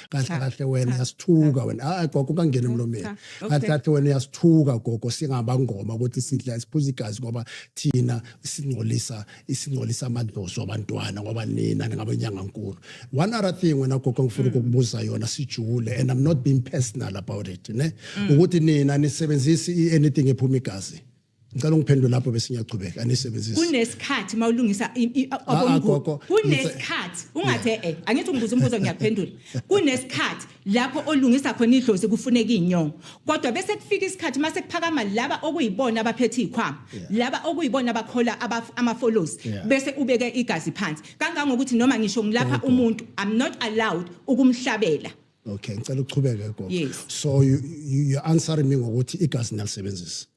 Kahle Cha, kahle wena cha, uyasithuka wena. Hayi gogo, ungangena emlomeni. Cha, Kahle okay. kahle wena uyasithuka gogo, singabangoma ukuthi sidla siphuza igazi ngoba thina singcolisa amadlozi wabantwana, ngoba nina ningabenyangankulu. One other thing wena gogo ngifuna ukukubuza yona sijule, and I'm not being personal about it, ne, ukuthi nina nisebenzisi anything ephuma igazi. Ngicela ungiphendule lapho bese ngiyachubeka. Anisebenzisi? Kunesikhathi mawulungisa Ah, ah, gogo, kunesikhathi ungathe angithi ungibuza umbuzo, ngiyaphendula. Kunesikhathi lapho olungisa khona idlozi kufuneka inyongo, kodwa bese kufika isikhathi mase kuphakama laba okuyibona abaphethe izikhwama, laba okuyibona abakhola ama-follows, bese ubeke igazi phansi kangangokuthi noma ngisho ngilapha umuntu, I'm not allowed ukumhlabela. Okay, ngicela uchubeke gogo. Yes. So you answering me ngokuthi igazi niyalisebenzisa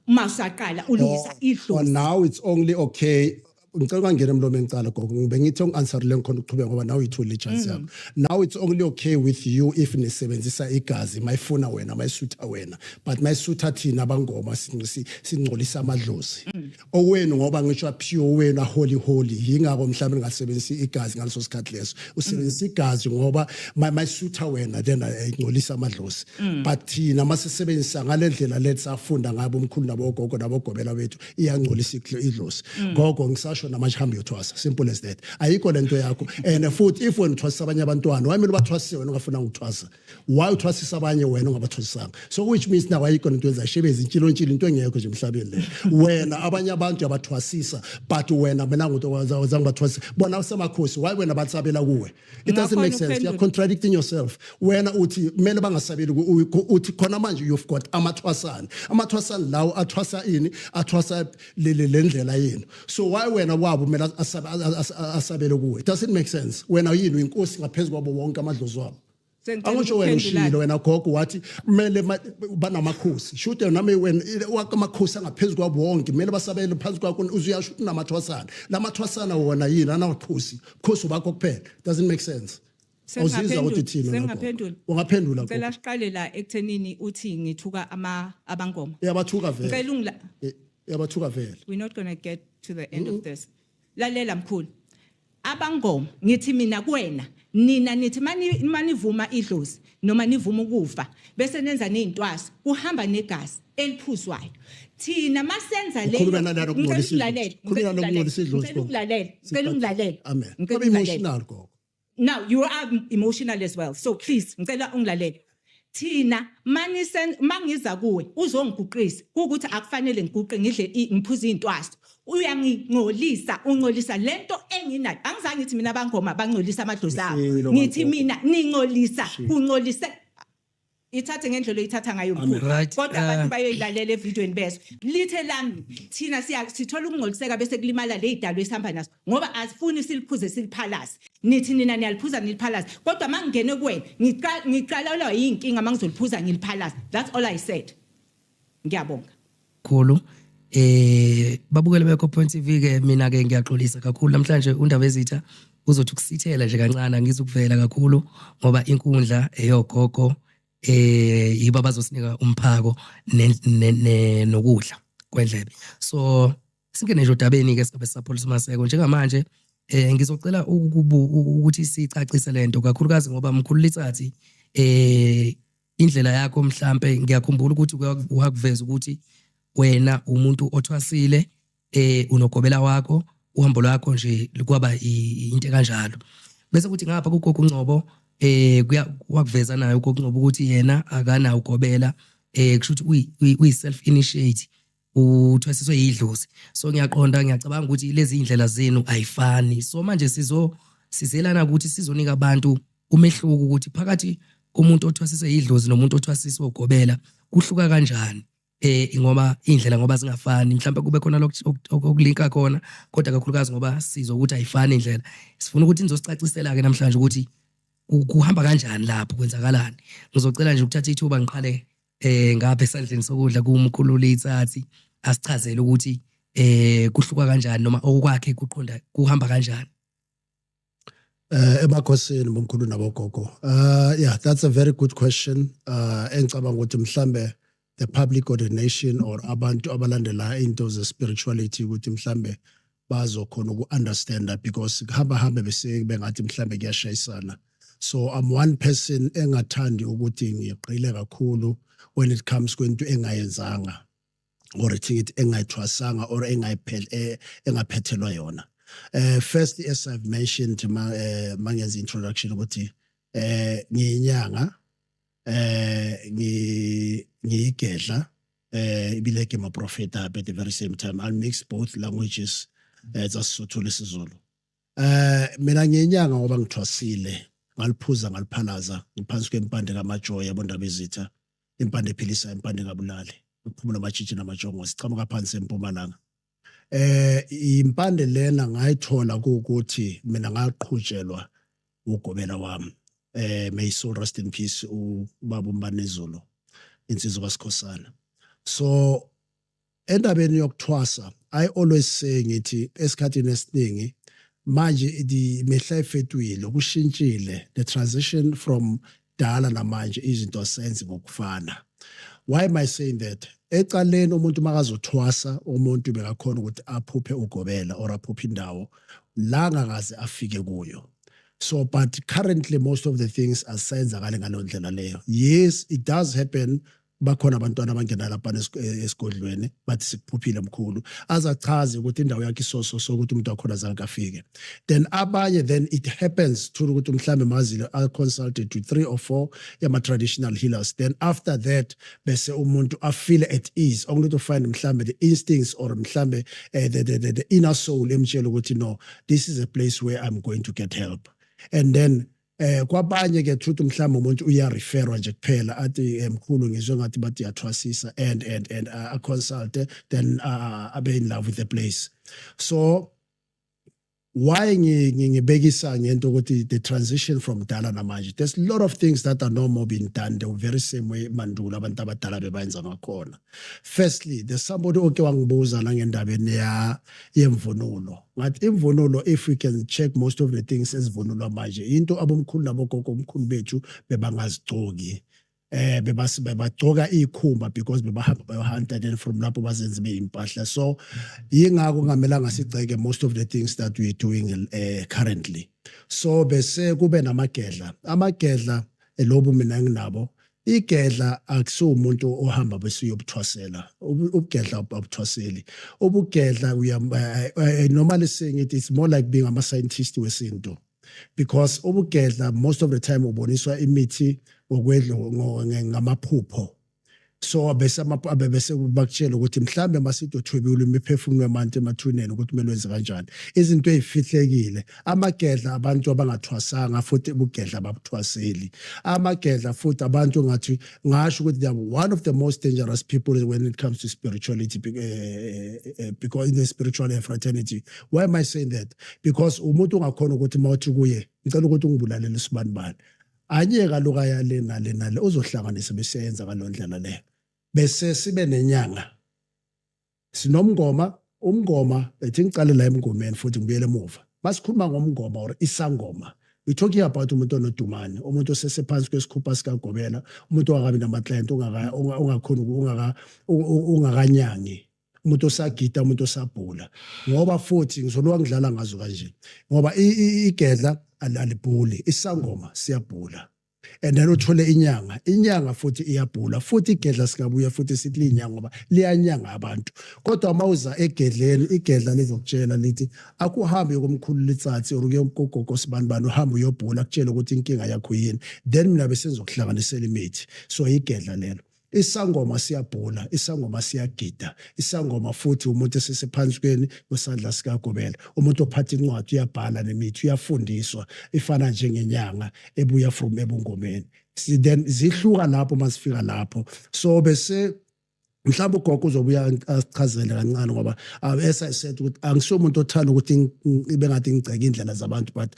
uma usaqala ulungisa Or idlozi. Now it's only okay. Ngicela ungangena emlomeni ngicala gogo, ngibe ngithi ungi-answerile, ngikhona ukuchubeka ngoba nawe uyithulile i-chance yakho. Now it's only okay with you if nisebenzisa igazi mayifuna wena, mayisutha wena, but mayisutha thina abangoma singcolisa amadlozi owenu, ngoba ngisho pure wenu holy holy, yingakho mhlawumbe ningasebenzisi igazi ngaleso sikhathi leso. Usebenzisa igazi ngoba mayisutha wena, then ingcolisa amadlozi, but thina masisebenzisa ngale ndlela lethi safunda ngabo umkhulu nabogogo nabogobela bethu, iyangcolisa idlozi gogo. Ngisasho namanje, hamba uyothwasa, simple as that. Ayikho lento yakho. And futhi if wena uthwasisa abanye abantwana, why kumele ubathwasise wena ungafuna ukuthwasa? Why uthwasisa abanye wena ungabathwasisanga? So which means now ayikho lento yenza shebezi intshilo into engekho nje emhlabeni le. Wena abanye abantu uyabathwasisa, but wena mina ngumuntu owazange bathwasisa bona usemakhosi. Why wena batsabela kuwe? It doesn't make sense. You're Ungakhona contradicting yourself. Wena uthi kumele bangasabeli uthi khona manje you've got amathwasana, amathwasana lawo athwasa ini? Athwasa le ndlela yenu. So why wena wabo kumele asabele kuwe? It doesn't make sense. Wena yini, uyinkosi ngaphezulu kwabo wonke amadlozi wabo? Sengicela Angisho wena ukuphendula. ushilo wena gogo, wathi kumele banamakhosi, shuthi nami wena wonke amakhosi angaphezulu kwabo wonke kumele basabele phansi kwakho. Uzuyasho ukuthi unamathwasana, lamathwasana wona yini? Anamakhosi, bukhosi bakho kuphela. Doesn't make sense. Awuzizwa ukuthi thina wena gogo. Sengingaphendula. Ungaphendula gogo. Ngicela siqale la ekuthenini uthi ngithuka ama abangoma. Uyabathuka vele. Ngicela ungila Uyabathuka vele. We're not going to get to the end of this. Lalela mkhulu. Abangoma, ngithi mina kuwena, nina nithi mani manivuma idlozi noma nivuma ukufa bese nenza nezintwaso, kuhamba negazi eliphuzwayo. Thina masenza leyo Ukhuluma nalana Ngicela ukungcolisa ungilalele, idlozi. Khuluma ngicela nalana ukungcolisa idlozi, ngicela gogo. ungilalele, ngicela ungilalele. Amen. Ngicela Ube ungilalele. emotional gogo. Now you are emotional as well. So please, ngicela ungilalele. Thina manisen mangiza kuwe uzongiguqisa ukuthi akufanele ngiguqe, ngidle ngiphuze intwaso. Uyangingcolisa, ungcolisa lento enginayo. Angizange ngithi mina abangoma bangcolisa amadlozi abo. Ushilo, Ngithi magogo. mina ningcolisa, kungcolise, ithathe ngendlela oyithatha ngayo mkhulu. Right, Kodwa abantu bayoyilalela evidweni bezwe lithe lami thina siya sithola ukungcoliseka bese kulimala le idalo esihamba naso, ngoba asifuni siliphuze siliphalaze. Nithi nina niyaliphuza niliphalaze, kodwa mangingene kuwena ngiqalelwa yinkinga mangizoliphuza ngiliphalaze. That's all I said. Ngiyabonga. Kakhulu babukele bekho Point TV ke. Mina ke ngiyaxolisa kakhulu namhlanje, undaba ezitha uzothi ukusithela nje kancane, angizukuvela kakhulu ngoba inkundla eyogogo, yibo abazosinika umphako nokudla kwendlebe. So singene nje odabeni ke, singabe sisapholisa umaseko njengamanje. Ngizocela ukuthi sicacise lento kakhulukazi ngoba mkhulu Letsatsi, indlela yakho mhlambe ngiyakhumbula ukuthi wakuveza ukuthi wena umuntu othwasile, unogobela wakho, uhambo lwakho nje kwaba into kanjalo. Bese kuthi ngapha kugogo Ngcobo, kuya wakuveza naye ugogo Ngcobo ukuthi yena akanawo ugobela, kusho ukuthi uyi self initiate, uthwasiswe yidlozi. So ngiyaqonda, ngiyacabanga ukuthi lezi indlela zenu ayifani. So manje sizelana ukuthi sizonika abantu umehluko ukuthi phakathi komuntu othwasiswe yidlozi nomuntu othwasiswe ugobela kuhluka kanjani, ngoba indlela ngoba zingafani, mhlawumbe kube khona lokhu okulinka khona, kodwa kakhulukazi ngoba sizwe ukuthi ayifani indlela, sifuna ukuthi nizosicacisela ke namhlanje ukuthi kuhamba kanjani lapho, kwenzakalani. Ngizocela nje ukuthatha ithuba ngiqale ngapha esandleni sokudla kumkhulu Letsatsi, asichazele ukuthi kuhluka kanjani noma okwakhe kuqonda kuhamba kanjani. Emakhosini bomkhulu nabogogo. Yeah, that's a very good question. Engicabanga ukuthi mhlambe the public or the nation or abantu abalandela into ze spirituality ukuthi mhlambe bazokhona uku-understanda, because kuhamba hambe bese bengathi mhlambe kuyashayisana. So I'm one person engathandi ukuthi ngiqile kakhulu when it comes kwento engayenzanga or ithi engayithwasanga or engaphethelwa yona. Firstly, as I've mentioned ma mangenza introduction ukuthi ngiyinyanga, ngiyigedla, ibile ke ma prophet at the very same time. I'll mix both languages, tsa Sesotho le Sezulu. Mina ngiyinyanga ngoba ngithwasile, ngaliphuza, ngaliphalaza, ngiphansi kwempande kaMajoya bondaba ezitha, impande ephilisa, impande ngabulali, ukuphumula amatshitshi namajongo, sichamuka phansi empumalanga. Impande lena ngayithola ukuthi mina ngaqhutshelwa ugobela wami, may soul rest in peace, ubaba uMbanezulu, insizwa kaSikhosana. So endabeni yokuthwasa, I always say, ngithi esikhathini esiningi manje imehla ifetwile, kushintshile, the transition from dala namanje, izinto asenzi ngokufana. Why am I saying that? Ecaleni umuntu makazothwasa, umuntu bekakhona ukuthi aphuphe ugobela or aphuphe indawo la angakaze afike kuyo. So but currently most of the things asenzakale ngaleyo ndlela leyo. Yes, it does happen, bakhona abantwana abangena lapha esigodlweni bathi sikuphuphile mkhulu, azachaze ukuthi indawo yakhe isoso sokuthi umuntu wakhona azange afike. Then abanye, then it happens to ukuthi mhlambe mazile are consulted to three or four yama traditional healers, then after that bese umuntu afeel at ease, only to find mhlambe the instincts or mhlambe the inner soul emtshela ukuthi, "No, this is a place where I'm going to get help." And then kwabanye ke truth, mhlawumbe umuntu uyareferwa nje kuphela, athi, "Mkhulu, ngizwe ngathi bathi yathwasisa," and a consult, then abe in love with the place. So why ngibekisa ngento ukuthi the transition from dala namanje, there's a lot of things that are no more being done the very same way mandulo abantu abadala bebayenza ngakhona. Firstly, there's somebody oke wangibuza nangendabeni ya yemvunulo. Ngathi imvunulo, if we can check most of the things ezivunulwa manje, into abomkhulu nabogogo, omkhulu bethu bebangazigcoki. Bebagcoka ikhumba because bebahamba bayohunta, then from lapho bazenze beyimpahla. So yingakho kungamelanga sigceke most of the things that we are doing currently. So bese kube namagedla. Amagedla lobu mina nginabo. Igedla akusiwo umuntu ohamba bese uyobuthwasela. Ubugedla abuthwaseli. Ubugedla uya normally saying it, it's more like being ama scientist wesintu, because ubugedla most of the time uboniswa imithi ngokwedlo ngamaphupho. So bese bese bakutshela ukuthi mhlambe masidothwebula imiphefumulo yabantu emathuneni, ukuthi kumele wenze kanjani, izinto ezifihlekile. Amagedla abantu abangathwasanga, futhi ubugedla babuthwaseli. Amagedla futhi abantu, ngathi ngasho ukuthi they are one of the most dangerous people when it comes to spirituality, because in the spiritual fraternity. Why am I saying that? Because umuntu ungakhona ukuthi mawuthi kuye, "Ngicela ukuthi ungibulalele isibani bani," anyeka lokaya le nale nale, uzohlanganisa bese yenza ngalo ndlela leyo. Bese sibe nenyanga, sinomngoma. Umngoma, ethi ngicale la emngomeni futhi ngibuyele emuva. Masikhuluma ngomngoma or isangoma, we talking about umuntu onodumane, umuntu osesephansi kwesikhupha sikagobela, umuntu ongakabi nama-client, ungakhoni, ungakanyangi, umuntu osagida, umuntu osabhula. Ngoba futhi ngizoloka ngidlala ngazo kanje, ngoba igedla alibhuli, isangoma siyabhula. And then uthole inyanga, inyanga futhi iyabhula futhi. Igedla singabuya futhi sithi liyinyanga ngoba liyanyanga abantu, kodwa mawuza egedleni, igedla lizokutshela lithi akuhambe komkhulu litsatsi or kuyogogo sibani bani, uhambe uyobhula, akutshele ukuthi inkinga yakho yini, then mina bese ngizokuhlanganisela imithi. So igedla lelo. Isangoma siyabhula, isangoma siyagida. Isangoma futhi umuntu esesephansi kweni kwesandla sikagobela, umuntu ophatha incwadi, uyabhala nemithi, uyafundiswa, ifana njengenyanga ebuya from ebungomeni. Then zihluka lapho masifika lapho. So bese mhlawumbe ugogo uzobuya asichazele kancane, ngoba as I said ukuthi angisiyo umuntu othanda ukuthi ibe ngathi ngigceke indlela zabantu, but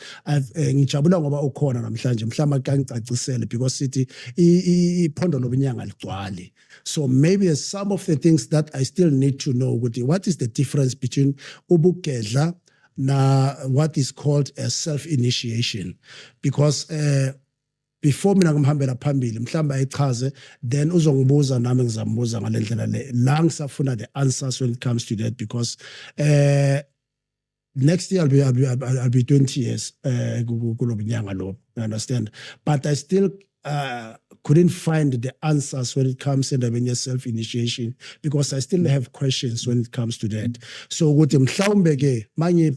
ngijabula ngoba ukhona namhlanje, mhlawumbe akangicacisele, because sithi iphondo lobunyanga ligcwali. So maybe there's some of the things that I still need to know, ukuthi what is the difference between ubugedla na what is called a self initiation, because before mina ngimhambela phambili, mhlawumbe ayichaze, then uzongibuza nami ngizambuza ngale ndlela le la ngisafuna the answers when it comes to that, because Next year I'll be 20 years kulo bunyanga lo, you understand? But I still couldn't find the answers when it comes endabeni ye-self initiation, because I still have questions when it comes to that. So ukuthi mhlawumbe ke mangi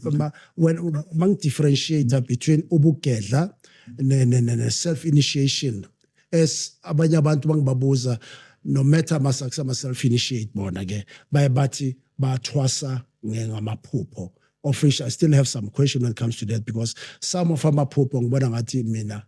when mangi-differentiate between ubugedla ne self initiation, as abanye abantu bangibabuza, no matter masakuse self initiate, bona ke baye bathi bathwasa ngamaphupho, of which I still have some question when it comes to that, because some of amaphupho ngibona ngathi mina,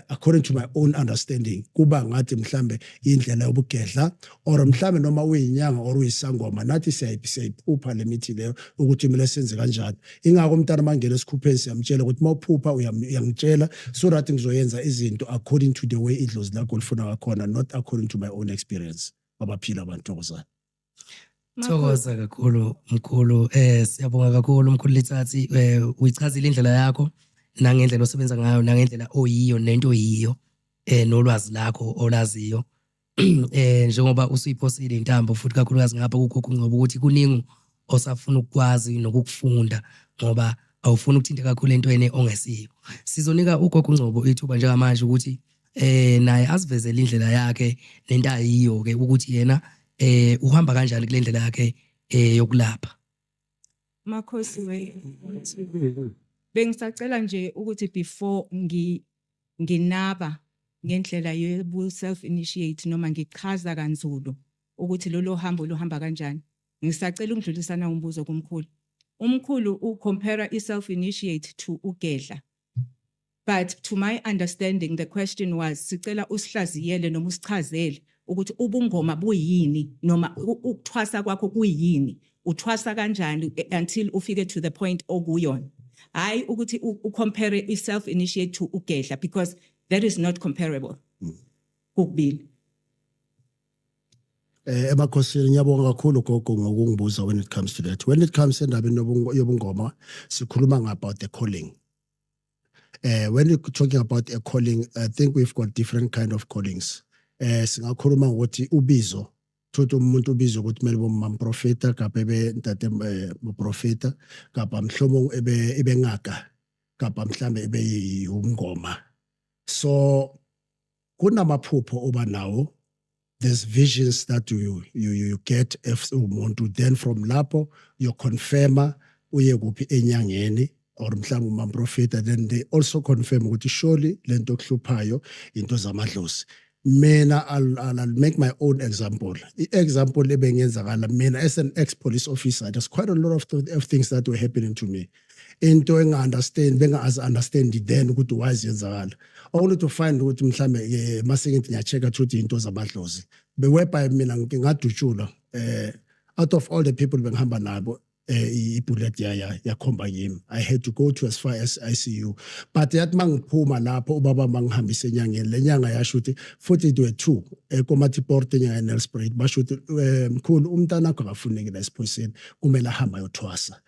according to my own understanding, kuba ngathi mhlambe indlela yobugedla, or mhlambe noma uyinyanga or uyisangoma, nathi siyayiphupha le mithi leyo ukuthi kumele senze kanjani. Ingakho umntana mangena esikhupheni siyamtshela ukuthi mawuphupha uyangitshela so that ngizoyenza izinto according to the way idlozi lakho lifuna ngakhona, not according to my own experience. Abaphila abantu, thokozani. Thokoza kakhulu, mkhulu. Siyabonga kakhulu, mkhulu Letsatsi. Uyichazile indlela yakho nangendlela osebenza ngayo, nangendlela oyiyo nento oyiyo, nolwazi lakho olaziyo. Njengoba usuyiphosile intambo futhi kakhulukazi ngapha kugogo Ngcobo ukuthi kuningi osafuna ukukwazi nokukufunda, ngoba awufuni ukuthinta kakhulu entweni ongesiyo. Sizonika ugogo Ngcobo ithuba njengamanje ukuthi naye asivezele indlela yakhe nento ayiyo ke, ukuthi yena uhamba kanjani kule ndlela yakhe yokulapha. Makhosi we, bengisacela nje ukuthi before nginaba ngendlela yobu self initiate noma ngichaza kanzulu ukuthi lolo hambo luhamba kanjani, ngisacela ukudlulisana umbuzo kumkhulu. Umkhulu u-compare i-self initiate to ugedla, but to my understanding the question was, sicela usihlaziyele noma usichazele ukuthi ubungoma buyini noma ukuthwasa kwakho kuyini, uthwasa kanjani until ufike to the point okuyona, hayi ukuthi u-compare i-self initiate to ugedla, because that is not comparable kokubili. Emakhosini, ngiyabonga kakhulu gogo ngokungibuza when it comes to that. When it comes endabeni yobungoma, sikhuluma about the calling. When you're talking about a calling, I think we've got different kind of callings. Singakhuluma ngokuthi ubizo, thothi umuntu ubizo ukuthi kumele bomamprofeta kapa ebe ntate moprofeta, kapa mhlomong ebe ngaka, kapa mhlambe ebe umngoma. So kunamaphupho oba nawo, there's visions that you get if umuntu, then from lapho you confirm uye kuphi, enyangeni or mhlawumbe umamprofeta, then they also confirm ukuthi surely lento okuhluphayo into zamadlozi. Mina I'll make my own example. I-example ebengenzakala mina as an ex police officer, there's quite a lot of things that were happening to me, into enga-understand, benga-understand then ukuthi why ziyenzakala, only to find ukuthi mhlambe mase ngithi ngiya-check-a ukuthi into zamadlozi, whereby mina ngingadutshulwa. Out of all the people bengihamba nabo, i-bullet ya yakhomba kimi. I had to go to as far as ICU, but yathi mangiphuma lapho ubaba mangihambise enyangeni, le nyanga yasho ukuthi futhi it were two eKomatipoort, enyanga eNelspruit, basho ukuthi mkhulu, umntana wakho akafuneki la esiphoyiseni, kumele ahambe ayothwasa,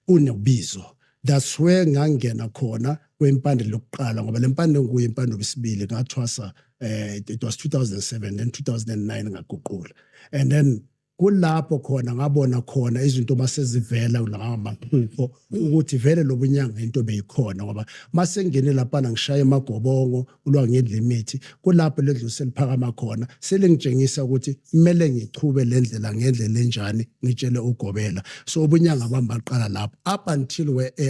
unobizo. That's where ngangena khona kwempande lokuqala, ngoba le mpande nguye impande yesibili ngathwasa. It was 2007, then 2009 ngaguqula, and then kulapho khona ngabona khona izinto masezivela lawa maphupho ukuthi vele lobunyanga into beyikhona, ngoba mase ngene lapha ngishaya emagobongo ulwa ngedla imithi, kulapho ledlozi seliphakama khona, selingitshengisa ukuthi kumele ngichube le ndlela ngendlela enjani, ngitshele ugobela. So ubunyanga bami baqala lapho up until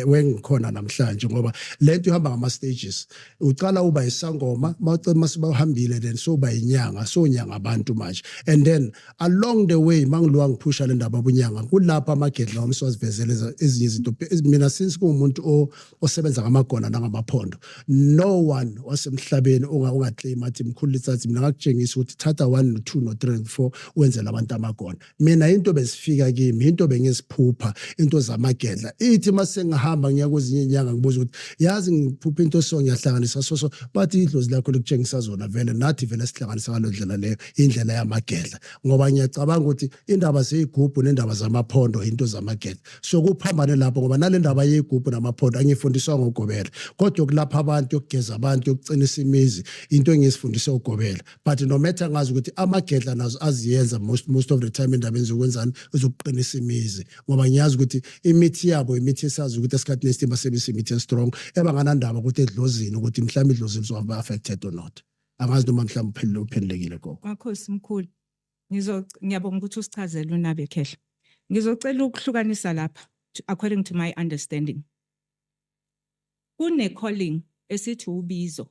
wengikhona namhlanje, ngoba lento ihamba ngama stages. Uqala uba isangoma, mawucela masibahambile, then so uba inyanga, so unyanga abantu manje, and then along the way mangiluwa ngiphusha le ndaba bunyanga, kulapha amagedla wami siwazivezele ezinye izinto. Mina since kuwumuntu osebenza ngamagona nangamaphondo, no one wasemhlabeni ungaclaim athi mkhulu Letsatsi, mina ngakutshengisa ukuthi thatha 1 no 2 no 3 no 4 wenzele abantu amagona. Mina into bezifika kimi, into bengiziphupha, into zamagedla, ithi mase ngihamba ngiya kwezinye inyanga ngibuza ukuthi yazi ngiphupha into, so ngiyahlanganisa, so bathi idlozi lakho likutshengisa zona vele, nathi vele sihlanganisa ngalo ndlela leyo, indlela yamagedla, ngoba ngiyacabanga ukuthi ukuthi indaba zeyigubhu nendaba zamaphondo into zamagedla. So kuphambane lapho, ngoba nale ndaba yeyigubhu namaphondo angifundiswa ngogobela, kodwa yokulapha abantu, yokugeza abantu, yokuqinisa imizi, into engiyisifundise ugobela. But no matter, ngazi ukuthi amagedla nazo aziyenza most of the time endabeni zokwenzani, zokuqinisa imizi, ngoba ngiyazi ukuthi imithi yabo imithi esazi ukuthi esikhathini esiningi basebenzisa imithi e-strong ebanganandaba ukuthi edlozini, ukuthi mhlawumbe idlozi lizoba affected or not. Angazi noma mhlawumbe uphendulekile, gogo. Makhosi mkhulu, ngiyabonga ukuthi usichazele unabe khehla. Ngizocela ukuhlukanisa lapha according to my understanding. Kune calling esithi ubizo,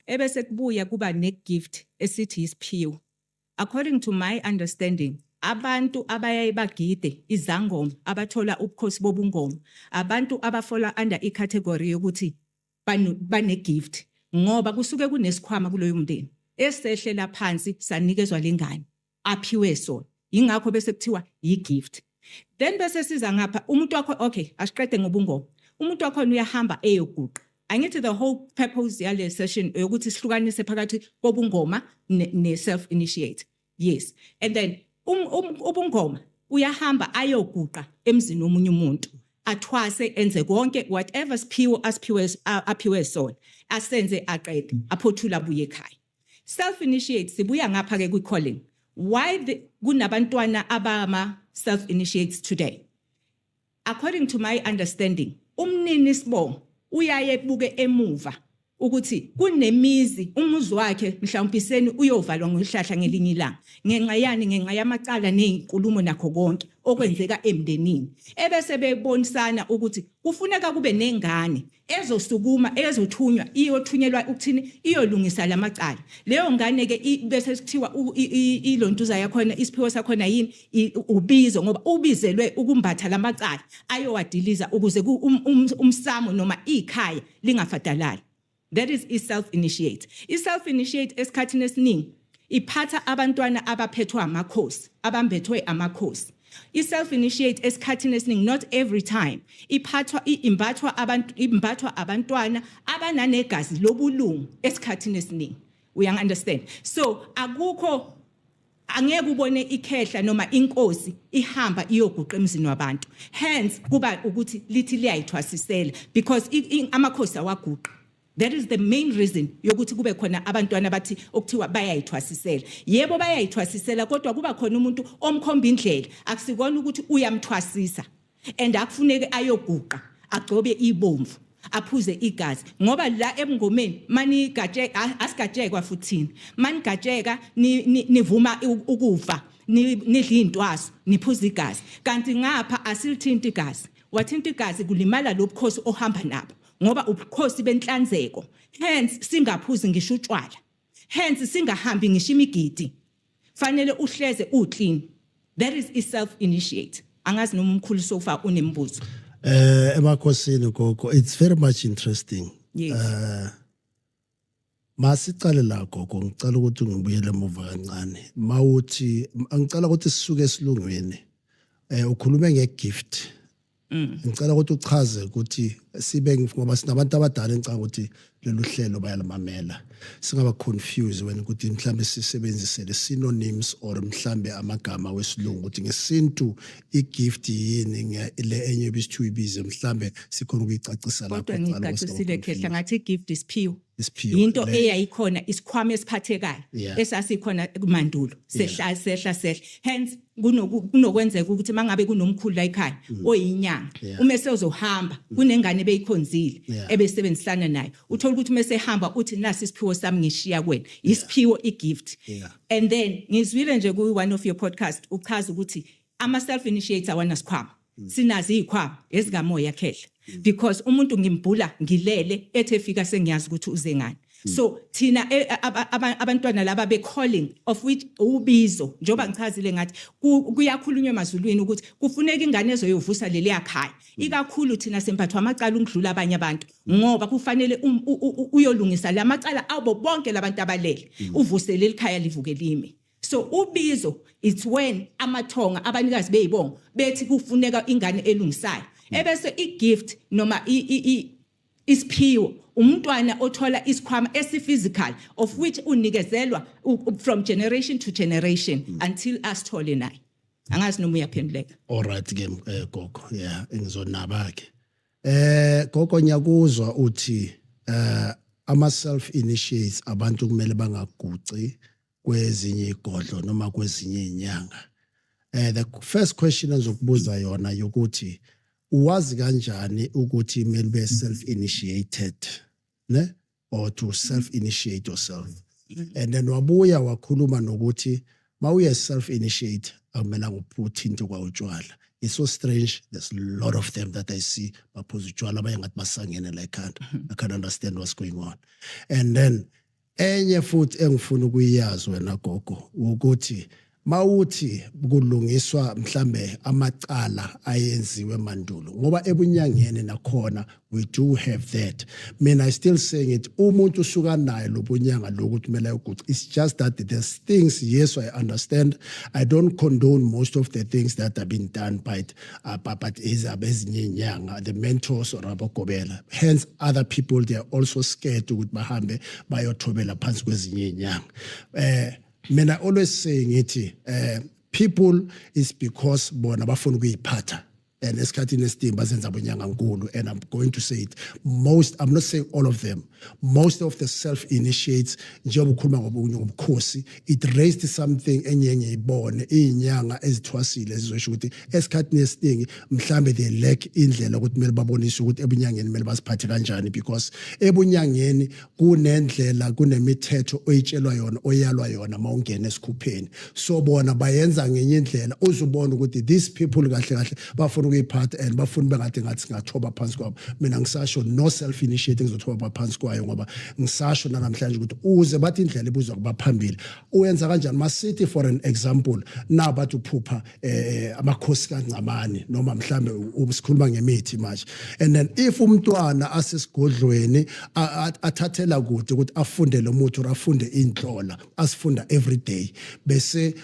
ebese kubuya kuba ne gift esithi isiphiwo. According to my understanding, abantu abayaye bagide izangoma, abathola ubukhosi bobungoma, abantu aba-fall-a under i-category yokuthi bane gift, ngoba kusuke kunesikhwama kuloyo mndeni esehlela phansi sanikezwa lengane aphiwe sona, ingakho bese kuthiwa yi-gift. Then bese siza ngapha umuntu wakho, okay, asiqede ngobungoma. Umuntu wakhona uyahamba eyoguqa. Angithi the whole purpose yale session ukuthi sihlukanise phakathi kobungoma ne self initiate? Yes. And then ubungoma, uyahamba ayoguqa emzini womunye umuntu, athwase, enze konke whatever siphiwo asiphiwe aphiwe sona, asenze, aqede, aphothula, abuye ekhaya. Self initiate, sibuya ngapha ke kwi calling. Why kunabantwana abama self initiates today? According to my understanding, umnini sibongo uyaye ebuke emuva ukuthi kunemizi, umuzi wakhe mhlawumpiseni uyovalwa ngohlahla ngelinye ilanga. Ngenxa yani? Ngenxa yamacala nezinkulumo nakho konke okwenzeka emndenini, ebese bebonisana ukuthi kufuneka kube nengane ezosukuma, ezothunywa, iyothunyelwa ukuthini, iyolungisa lamacala. Leyo ngane ke bese kuthiwa ilontuza yakhona, isiphiwo sakhona yini? Ubizo, ngoba ubizelwe ukumbatha lamacala, ayowadiliza ukuze umsamo noma ikhaya lingafadalali. That is i-self initiate. I-self initiate esikhathini esiningi iphatha abantwana abaphethwe amakhosi, abambethwe amakhosi. I-self initiate esikhathini esiningi, not every time, iphathwa imbathwa abantu, imbathwa abantwana abananegazi lobulungu esikhathini esiningi. Uya understand? So akukho, angeke ubone ikhehla noma inkosi ihamba iyoguqa emzini wabantu. Hence kuba ukuthi lithi liyayithwasisela, because amakhosi awaguqa. That is the main reason yokuthi kube khona abantwana bathi okuthiwa bayayithwasisela. Yebo, bayayithwasisela, kodwa kuba khona umuntu omkhomba indlela. Akusikona ukuthi uyamthwasisa, and akufuneki ayoguqa, agcobe ibomvu, aphuze igazi, ngoba la ebungomeni manigatshe asigatshekwa futhini. Manigatsheka nivuma ukufa, nidla intwaso, niphuza igazi, kanti ngapha asilithinti igazi. Wathinta igazi, kulimala lobukhosi ohamba nabo, ngoba ubukhosi benhlanzeko. Hence singaphuzi ngisho utshwala, hence singahambi ngisho imigidi, fanele uhleze uclean. That is i self initiate. Angazi noma umkhulu so far unembuzo. Emakhosini gogo, it's very much interesting. Yes. Masicale la gogo, ngicela ukuthi ngibuyele emuva kancane. Mawuthi angicela ukuthi sisuke esilungwini. Ukhulume ngegift. Ngicela ukuthi uchaze ukuthi sibe, ngoba sinabantu abadala, ngicela ukuthi lolu hlelo bayalimamela. Singaba confused wena ukuthi mhlambe sisebenzise le synonyms or mhlambe amagama wesilungu, ukuthi ngesintu igift yini, le enye ebisithu ibize, mhlambe sikhona ukuyicacisa lapho Kodwa kuqala ngoba ngicacisile singaba khehla, confused. Ngathi igift isiphiwo. Isiphiwo. Into eyayikhona, isikhwama esiphathekayo esasikhona kumandulo, sehla sehla sehla. Hence kunokwenzeka ukuthi mangabe kunomkhulu la ekhaya oyinyanga, uma sezohamba kunengane beyikhonzile ebesebenzisana nayo, uthola ukuthi uma sehamba uthi, "Nasi isiphiwo sami, ngishiya kuwena." Isiphiwo, igift. And then ngizwile nje ku one of your podcast uchaza ukuthi ama self initiates awanasikhwama. Sinazo izikhwama ezikamoya khehla, because umuntu ngimbhula ngilele, ethe efika sengiyazi ukuthi uze ngani. So thina abantwana laba be calling, of which ubizo, njoba ngichazile ngathi kuyakhulunywa emazulwini ukuthi kufuneka ingane ezoyovusa leli yakhaya. Ikakhulu thina semphathwa amacala ukudlula abanye abantu, ngoba kufanele uyolungisa lamacala abo bonke labantu abalele, uvuse leli khaya, livuke lime. So ubizo, it's when amathonga, abanikazi beyibongo, bethi kufuneka ingane elungisayo. Ebese igift noma isiphiwo, umntwana othola isikhwama esiphysical, of which unikezelwa from generation to generation until asithole naye. Angazi noma uyaphenduleka. Alright ke, gogo, yeah, ngizonaba ke. Gogo, ngiyakuzwa uthi ama self initiates, abantu kumele bangaguci kwezinye igodlo noma kwezinye inyanga. The first question engizokubuza yona yokuthi uwazi kanjani ukuthi kumele ube self initiated, ne, or to self initiate yourself? And then wabuya wakhuluma nokuthi mawuye self initiate akumelanga uphuthe kwa utshwala. It's so strange, there's a lot of them that I see baphuza utshwala, abanye ngathi basangene la ekhanda. I can't understand what's going on. And then enye futhi engifuna ukuyazi wena gogo ukuthi mawuthi kulungiswa mhlambe amacala ayenziwe mandulo, ngoba ebunyangeni nakhona we do have that. Mina, I still saying it, umuntu usuka naye lobunyanga lokuthi kumele ayoguca. It's just that there's things, yes, I understand, I don't condone most of the things that have been done by but is abezinye inyanga, the mentors or abagobela. Hence other people, they are also scared ukuthi bahambe bayothobela phansi kwezinye inyanga. Mina always say, ngithi people is because bona bafuna ukuyiphatha and esikhathini esiningi bazenza bonyangankulu. And I'm going to say it, most, I'm not saying all of them, most of the self initiates, njengoba ukhuluma ngobunye ngobukhosi, it raised something enye ngiyibone izinyanga ezithwasile zizosho ukuthi esikhathini esiningi mhlambe they lack indlela ukuthi kumele babonise ukuthi ebunyangeni kumele basiphathe kanjani, because ebunyangeni kunendlela, kunemithetho oyitshelwa yona, oyalwa yona mawungena esikhupheni. So bona bayenza ngenye indlela, uzubona ukuthi these people kahle kahle bafuna ukuyiphatha and bafuna bengathi ngathi singathoba phansi kwabo. Mina ngisasho, no self initiate ngizothoba phansi kwayo, ngoba ngisasho namhlanje ukuthi uze bathi indlela ibuzwa kuba phambili, uyenza kanjani? Masithi for an example, na bathi uphupha amakhosi kaNcamani, noma mhlambe usikhuluma ngemithi manje, and then if umntwana asesigodlweni athathela kude ukuthi afunde lo muthi or afunde inhlola asifunda every day, bese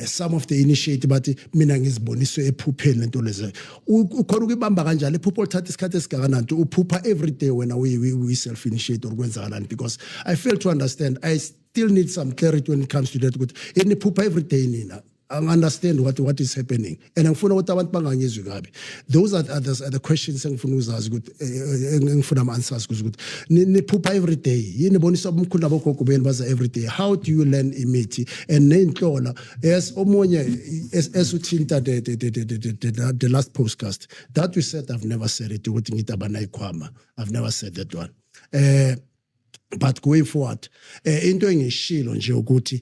some of the initiate bathi mina ngiziboniswe ephupheni lento lezi. Ukhona ukuyibamba kanjani iphupho lithatha isikhathi esingakanani? Uphupha every day wena uyi self initiate or kwenzakalani? Because I fail to understand. I still need some clarity when it comes to that, ukuthi eniphupha every day nina. I understand what is happening and ngifuna ukuthi abantu bangangizwi kabi. Those are the questions engifuna ukuzazi ukuthi engifuna ama answers ukuthi niphupha every day yini, bonisa umkhulu nabogogo benu baza every day. How do you learn imithi and nenhlola? Yes, omunye esuthinta the last podcast that we said, I've never said it ukuthi ngithi abanayikhwama. I've never said that one. But going forward, into engishilo nje ukuthi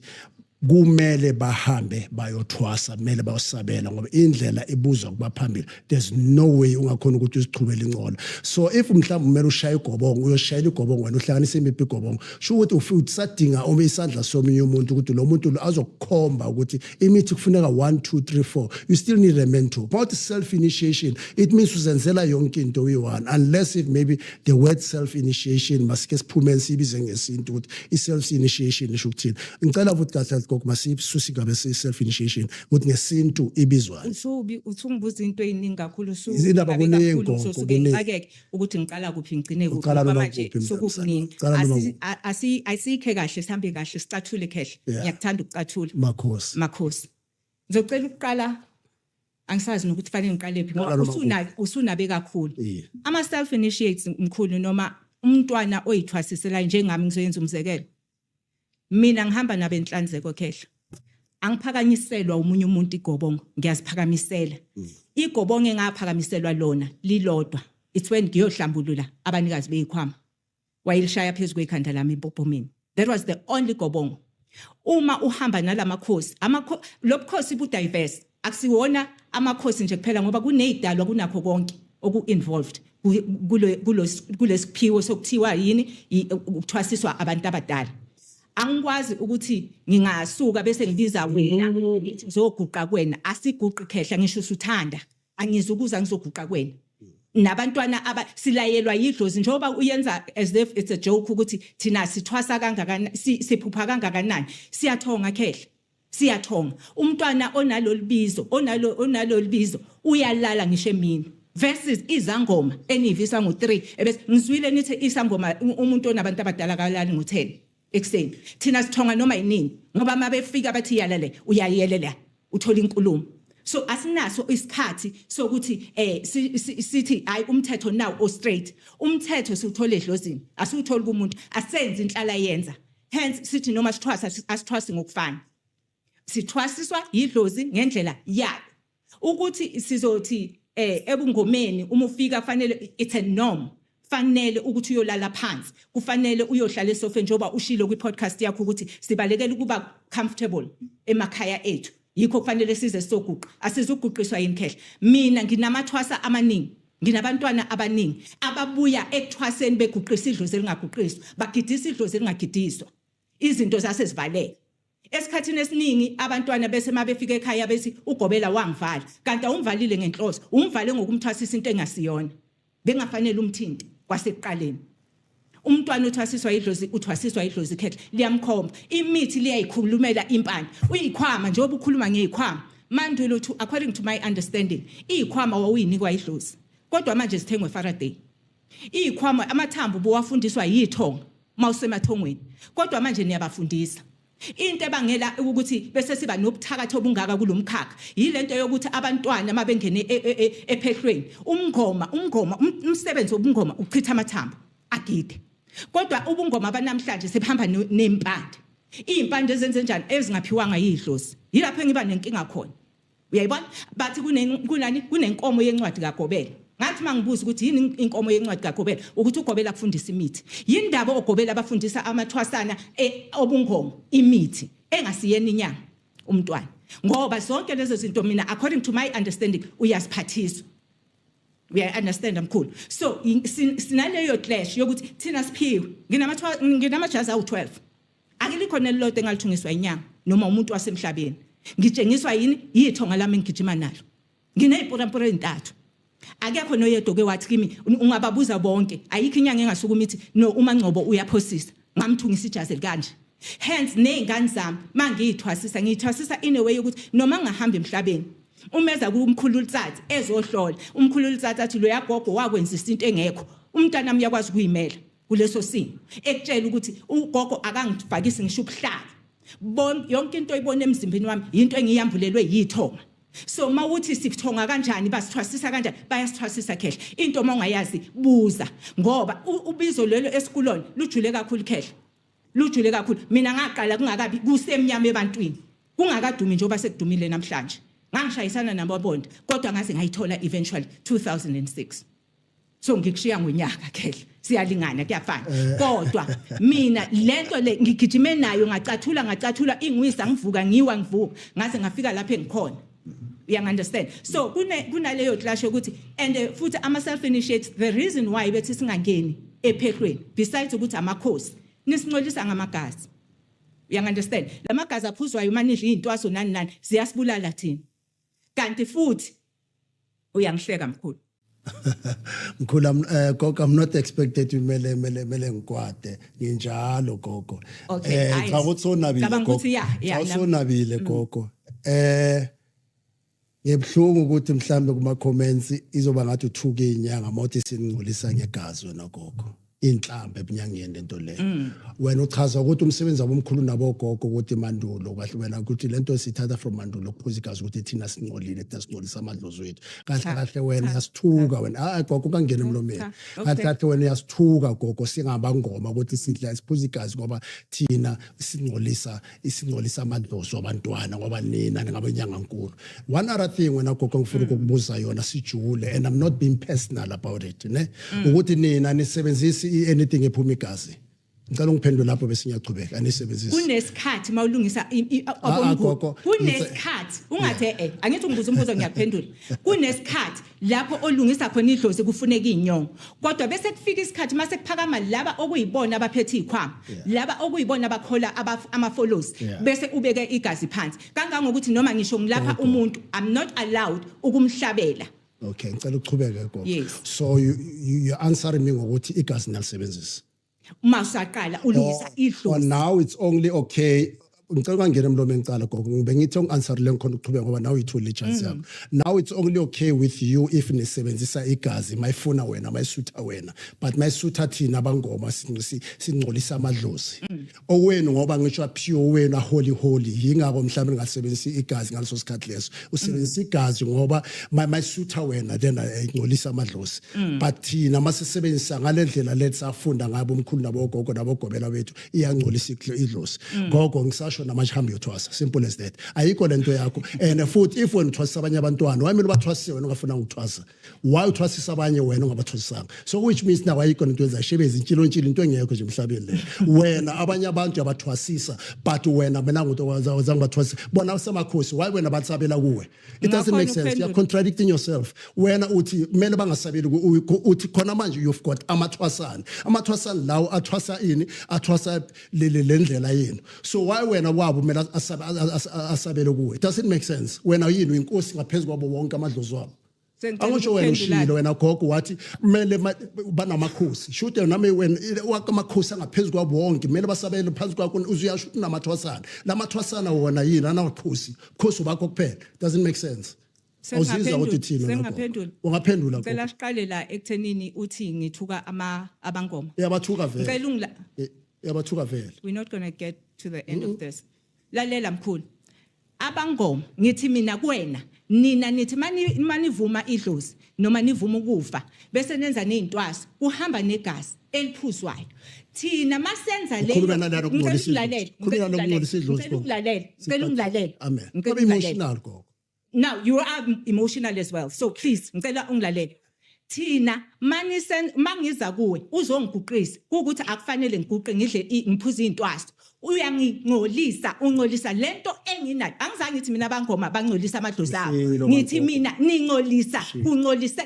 kumele bahambe bayothwasa, kumele bayosabela, ngoba indlela ibuzwa kuba phambili. There's no way ungakhona ukuthi uzichubele incola. So if mhlawumbe kumele ushaye igobongo, uyoshayela igobongo wena, uhlanganise imiphi igobongo? Sho ukuthi usadinga uma isandla somunye umuntu, ukuthi lo muntu lo azokukhomba ukuthi imithi kufuneka 1 2 3 4. You still need a mentor. But self initiation, it means uzenzela yonke into uyi-one, unless if maybe the word self initiation masike siphume siyibize ngesintu ukuthi i-self initiation isho ukuthini. Ngicela futhi kahle gogo, masisuse ingabe self initiation ukuthi ngesintu ibizwani. Usungibuza into eyiningi kakhulu. Izindaba kuningi, gogo, Usuke kuningi. Ngixakeke ukuthi ngiqala kuphi, ngigcine kuphi, Uqala ngoba noma manje kuphi, mntanami? sokukuningi. Uqala noma Asikhe kahle, sihambe kahle, sicathule khehle. Ngiyakuthanda ukucathula. Makhosi. Makhosi, ngizocela ukuqala, angisazi nokuthi fanele ngiqale phi ngoba Qala noma usunabe kakhulu. Ama self initiates, mkhulu, noma umntwana oyithwasisela njengami, ngizoyenza umzekelo. Mina ngihamba nabenhlanzeko khehla, angiphakanyiselwa umunye umuntu igobongo, ngiyaziphakamisela. Igobongo engaphakamiselwa lona lilodwa, it's when ngiyohlambulula abanikazi beyikhwama, wayelishaya phezu kwekhanda lami empophomeni. That was the only gobongo. Uma uhamba nalamakhosi, lobukhosi bu diverse, akusiwona amakhosi nje kuphela, ngoba kunezidalwa, kunakho konke oku involved kulesiphiwo sokuthiwa yini, ukuthwasiswa abantu abadala. Angikwazi ukuthi ngingasuka bese ngibiza wena, ngithi ngizoguqa kuwena. Asiguqi khehla, ngisho usuthanda, angizukuza ngizoguqa kuwena. Nabantwana aba silayelwa yidlozi, njengoba uyenza as if it's a joke ukuthi thina sithwasa kangakanani, siphupha kangakanani. Siyathonga khehla, siyathonga. Umntwana onalolu bizo, onalolu bizo uyalala ngisho emini, versus izangoma enivisa ngo3 ebese ngizwile nithi isangoma, umuntu onabantu abadala kalali ngo10 ekuseni. Thina sithonga noma yinini, ngoba uma befika bathi yalale, uyayelela, uthola inkulumo. So asinaso isikhathi sokuthi sithi hayi, umthetho now o straight. Umthetho siwuthola edlozini, asiwutholi kumuntu. Asenze inhlala yenza, hence sithi noma sithwasa, asithwasi ngokufana, sithwasiswa yidlozi ngendlela yalo. Ukuthi sizothi ebungomeni uma ufika kufanele, it's a norm, fanele ukuthi uyolala phansi, kufanele uyohlala esofeni, njengoba ushilo kwi-podcast yakho ukuthi sibalekela ukuba comfortable emakhaya ethu, yikho kufanele size sizoguqa. Asizuguqiswa yini, khehle? Mina nginamathwasa amaningi, nginabantwana abaningi ababuya ekuthwaseni beguqisa idlozi elingaguqiswa, bagidisa idlozi elingagidiswa, izinto zasezivaleka. Esikhathini esiningi abantwana bese mabefika ekhaya bethi ugobela wangivala, kanti awumvalile ngenhloso, umvale ngokumthwasisa into engasiyona, bengafanele umthinte kwasekuqaleni. Umntwana uthwasiswa idlozi, uthwasiswa idlozi, khehle, liyamkhomba imithi, liyayikhulumela impande. Uyikhwama, njengoba ukhuluma ngeyikhwama, mandulo, to according to my understanding, iyikhwama wawuyinikwa idlozi, kodwa manje zithengwe Faraday. Iyikhwama, amathambo bowafundiswa yithonga mawusemathongweni, kodwa manje niyabafundisa. Into ebangela ukuthi bese siba nobuthakathi obungaka kulomkhakha yilento yokuthi abantwana mabengene ephehlweni, umngoma, umsebenzi wobungoma uchitha amathambo agide. Kodwa ubungoma banamhlanje sebehamba nempande, izimpande ezenze njani ezingaphiwanga yidlozi. Yilapho engiba nenkinga khona, uyayibona? Bathi kunani, kunenkomo yencwadi kaGobela. Ngathi mangibuza ukuthi yini inkomo yencwadi kaGobela, ukuthi uGobela kufundisa imithi. Yindaba oGobela abafundisa amathwasana obungoma imithi engasiyena inyanga umntwana? Ngoba zonke lezo zinto, mina, according to my understanding, uyasiphathiswa. Uya understand, mkhulu? So sinaleyo clash yokuthi thina siphiwe. Nginamajazi awu-12, akilikho nelilodwa engalithungiswa inyanga noma umuntu wasemhlabeni. Ngitshengiswa yini? Yithonga lami engigijima nalo. Nginey'mpurampura ey'ntathu, akekho noyedwa oke wathi kimi. Ungababuza bonke, ayikho inyanga engasukuma ithi no, uMangcobo uyaphosisa, ngamthungisa ijazi elikanje. Hence ney'ngane zami mangiyithwasisa, ngiyithwasisa in a way yokuthi noma ngingahamba emhlabeni, umeza kumkhulu Lutsatsi ezohlola, umkhulu Lutsatsi athi loya gogo wakwenzisa into engekho, umntanami uyakwazi ukuyimela kuleso simo, ekutshela ukuthi ugogo akangifakisi ngisho ubuhlalo. Bon yonke into oyibona emzimbeni wami into engiyambulelwe yithonga. So mawuthi sithonga kanjani, basithwasisa kanjani, bayasithwasisa, khehle. Into mawungayazi buza, ngoba ubizo lelo esikulona lujule kakhulu, khehle, lujule kakhulu. Mina ngaqala kungakabi kusemnyama ebantwini, kungakadumi njengoba sekudumile namhlanje. Ngangishayisana nababonda, kodwa ngaze ngayithola eventually 2006. So ngikushiya ngonyaka, khehle, siyalingana, kuyafana. Kodwa mina lento le ngigijime nayo, ngacathula, ngacathula ingwisa, ngivuka, ngiwa, ngivuka, ngaze ngafika lapha engikhona, uyangi-understand? So kunaleyo clash yokuthi and futhi ama self initiates, the reason why bethi singangeni ephehlweni, besides ukuthi amakhosi nisincolisa ngamagazi, uyangi-understand? Lamagazi aphuzwayo manidla iy'ntwaso nani nani, ziyasibulala thina. Kanti futhi uyangihleka, mkhulu. Mkhulu, gogo, I'm not expected mele mele mele ngikwade nginjalo, gogo. Okay, hayi. Cha, ukuthi sonabile. Cabanga gogo. ukuthi ya, Cha, sonabile, gogo. Ngebhlungu ukuthi mhlambe kuma comments izoba ngathi uthuke inyanga mawuthi siningcolisa ngegazi. Wena gogo, inhlambe ebunyangeni lento le. Wena uchaza ukuthi umsebenzi wabo omkhulu nabogogo ukuthi mandulo kahle, wena ukuthi lento sithatha from mandulo, ukuphuza igazi, ukuthi thina singcolile, thina singcolisa amadlozi wethu. Kahle Cha, kahle wena cha, uyasithuka wena. Hayi gogo, kangena emlomeni. Cha, okay. Kahle kahle wena uyasithuka, gogo, singabangoma, ukuthi sidla siphuza igazi ngoba thina singcolisa amadlozi wabantwana, ngoba nina ningabenyanga nkulu. One other thing, wena gogo, ngifuna ukukubuza yona sijule, and I'm not being personal about it, ne, ukuthi nina nisebenzisi anything ephuma igazi. Ngicela ungiphendule lapho bese ngiyachubeka. Anisebenzisi? Kunesikhathi mawulungisa Ah, gogo, kunesikhathi ungathi angithi ungibuza umbuzo, ngiyakuphendula. Kunesikhathi lapho olungisa khona idlozi kufuneka inyongo, kodwa bese kufika isikhathi mase kuphakama laba okuyibona abaphethe izikhwama, laba okuyibona abakhola ama-follows, bese ubeke igazi phansi kangangokuthi noma ngisho ngilapha umuntu, I'm not allowed ukumhlabela. Okay, ngicela uchubeke, gogo. Yes. So you answering me ngokuthi igazi nalisebenzisa Uma usaqala ulungisa Or idlozi. now it's only okay. Ngicela ungangena emlomeni cala, gogo. Ngibe ngithi ungi-answer le ngikhona ukuchubeka ngoba nawe uyithole i-chance yakho. Now it's only okay with you if nisebenzisa igazi mayifuna wena, mayisutha wena, but mayisutha thina abangoma singcolisa amadlozi owenu, ngoba ngisho pure wenu holy holy. Yingakho mhlawumbe ningasebenzisi igazi ngaleso sikhathi leso. Usebenzisa igazi ngoba mayisutha wena, then ingcolisa amadlozi, but thina masisebenzisa ngale ndlela lethi safunda ngabo omkhulu nabogogo nabogobela bethu, iyangcolisa idlozi. Gogo, ngisasho namanje, hambe uyothwasa, simple as that. Ayikho lento yakho. And futhi if wena uthwasisa abanye abantwana, why kumele ubathwasise wena ungafuna ukuthwasa? Why uthwasisa abanye wena ungabathwasisanga? So which means now ayikho lento yenza shebezi intshilo into engekho nje emhlabeni le. Wena abanye abantu uyabathwasisa, but wena mina ngumuntu wazange bathwasisa bona usemakhosi. Why wena batsabela kuwe? It doesn't make sense. You're contradicting yourself. Wena uthi kumele bangasabeli, uthi khona manje you've got amathwasana. Amathwasana lawo athwasa ini? Athwasa le ndlela yenu. So why wena wabo kumele asabele kuwe? It doesn't make sense. Wena yini, inkosi ngaphezulu kwabo wonke amadlozi wabo? Sengicela Angisho wena ukuphendula. ushilo wena gogo, wathi kumele banamakhosi, shuthi nami wena wonke amakhosi angaphezulu kwabo wonke kumele basabele phansi kwakho. Uzuyasho ukuthi unamathwasana. Lamathwasana wona yini? Anakhosi bukhosi bakho kuphela. Doesn't make sense. Awuzizwa ukuthi thina wena, gogo. Sengingaphendula. Ungaphendula, gogo. Ngicela siqale la ekuthenini uthi ngithuka ama abangoma. Uyabathuka vele. Ngicela ungila Uyabathuka vele. We're not going to get to the end of this. Lalela mkhulu. Abangoma, ngithi mina kuwena, nina nithi mani manivuma idlozi noma nivuma ukufa bese nenza nezintwaso, kuhamba negazi eliphuzwayo. Thina masenza leyo Ukhuluma nalalo kungcolisa Ngicela idlozi. ungilalele, Khuluma nalalo kungcolisa idlozi, ngicela gogo. ungilalele, ngicela ungilalele. Amen. Ngicela Ube ungilalele. emotional, gogo. Now you are emotional as well. So please, ngicela ungilalele. Thina manisen mangiza kuwe uzongiguqisa, ukuthi akufanele ngiguqe, ngidle ngiphuze intwaso. Uyangingcolisa, ungcolisa lento enginayo. Angizange ngithi mina abangoma bangcolisa amadlozi abo. Ushilo, Ngithi magogo. mina ningcolisa, ungcolise.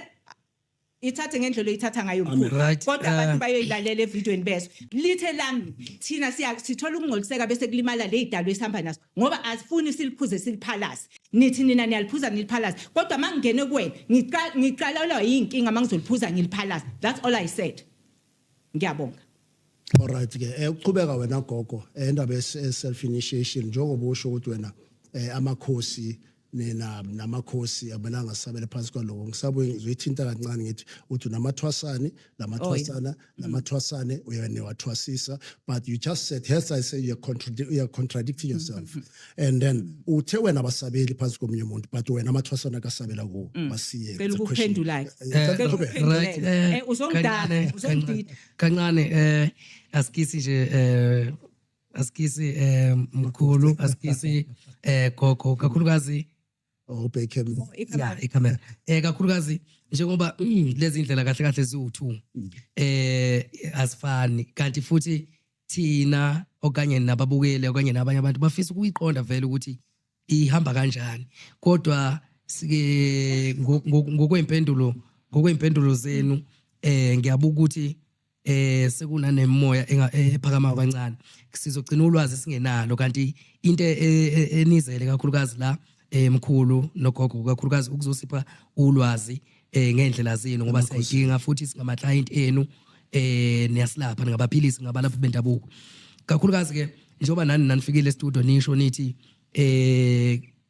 Ithathe ngendlela oyithatha ngayo, mkhulu. Right, Kodwa abantu bayoyilalela evidweni bezwe. Lithe lami thina siya sithola ukungcoliseka bese kulimala le idalo esihamba naso ngoba asifuni siliphuze siliphalaze. Nithi nina niyaliphuza niliphalaze. Kodwa mangingene kuwena ngiqalelwa yinkinga mangizoliphuza ngiliphalaze. That's all I said. Ngiyabonga. Alright ke, uqhubeka wena gogo, indaba self initiation, njengoba usho ukuthi wena amakhosi nina namakhosi akumelanga sisabele phansi kwaloko. Ngisabuye ngizoyithinta kancane, ngithi uthi unamathwasane, lamathwasana lamathwasane uyaniwathwasisa, but you just said, yes, I say you're contradicting yourself. And then uthe wena abasabeli phansi komunye umuntu, but wena amathwasana akasabela kuwo basiye. Cela ukuphendula ke. Cela Cela uqhubeke. Right. Uzongidaka, Kancane, uzongidida. kancane, asikisi nje, asikisi, mkhulu, asikisi, gogo, kakhulukazi. Oh, ubheke. Ya, ikhamera. Kakhulukazi njengoba lezi indlela kahle kahle ziwu2 asifani, kanti futhi thina okanye nababukeli okanye nabanye abantu bafisa ukuyiqonda vele ukuthi ihamba kanjani, kodwa sike ngokwempendulo zenu ngiyabuka ukuthi sekunanemoya ephakama kancane, sizogcina ulwazi singenalo. Kanti into enizele kakhulukazi la, mkhulu nogogo, kakhulukazi ukuzosipha ulwazi ngendlela zenu, ngoba siyayidinga futhi singama client enu, niyasilapha, ningabaphilisi, ngabalaphi bendabuko. Kakhulukazi ke njengoba nani nanifikile e-studio nisho nithi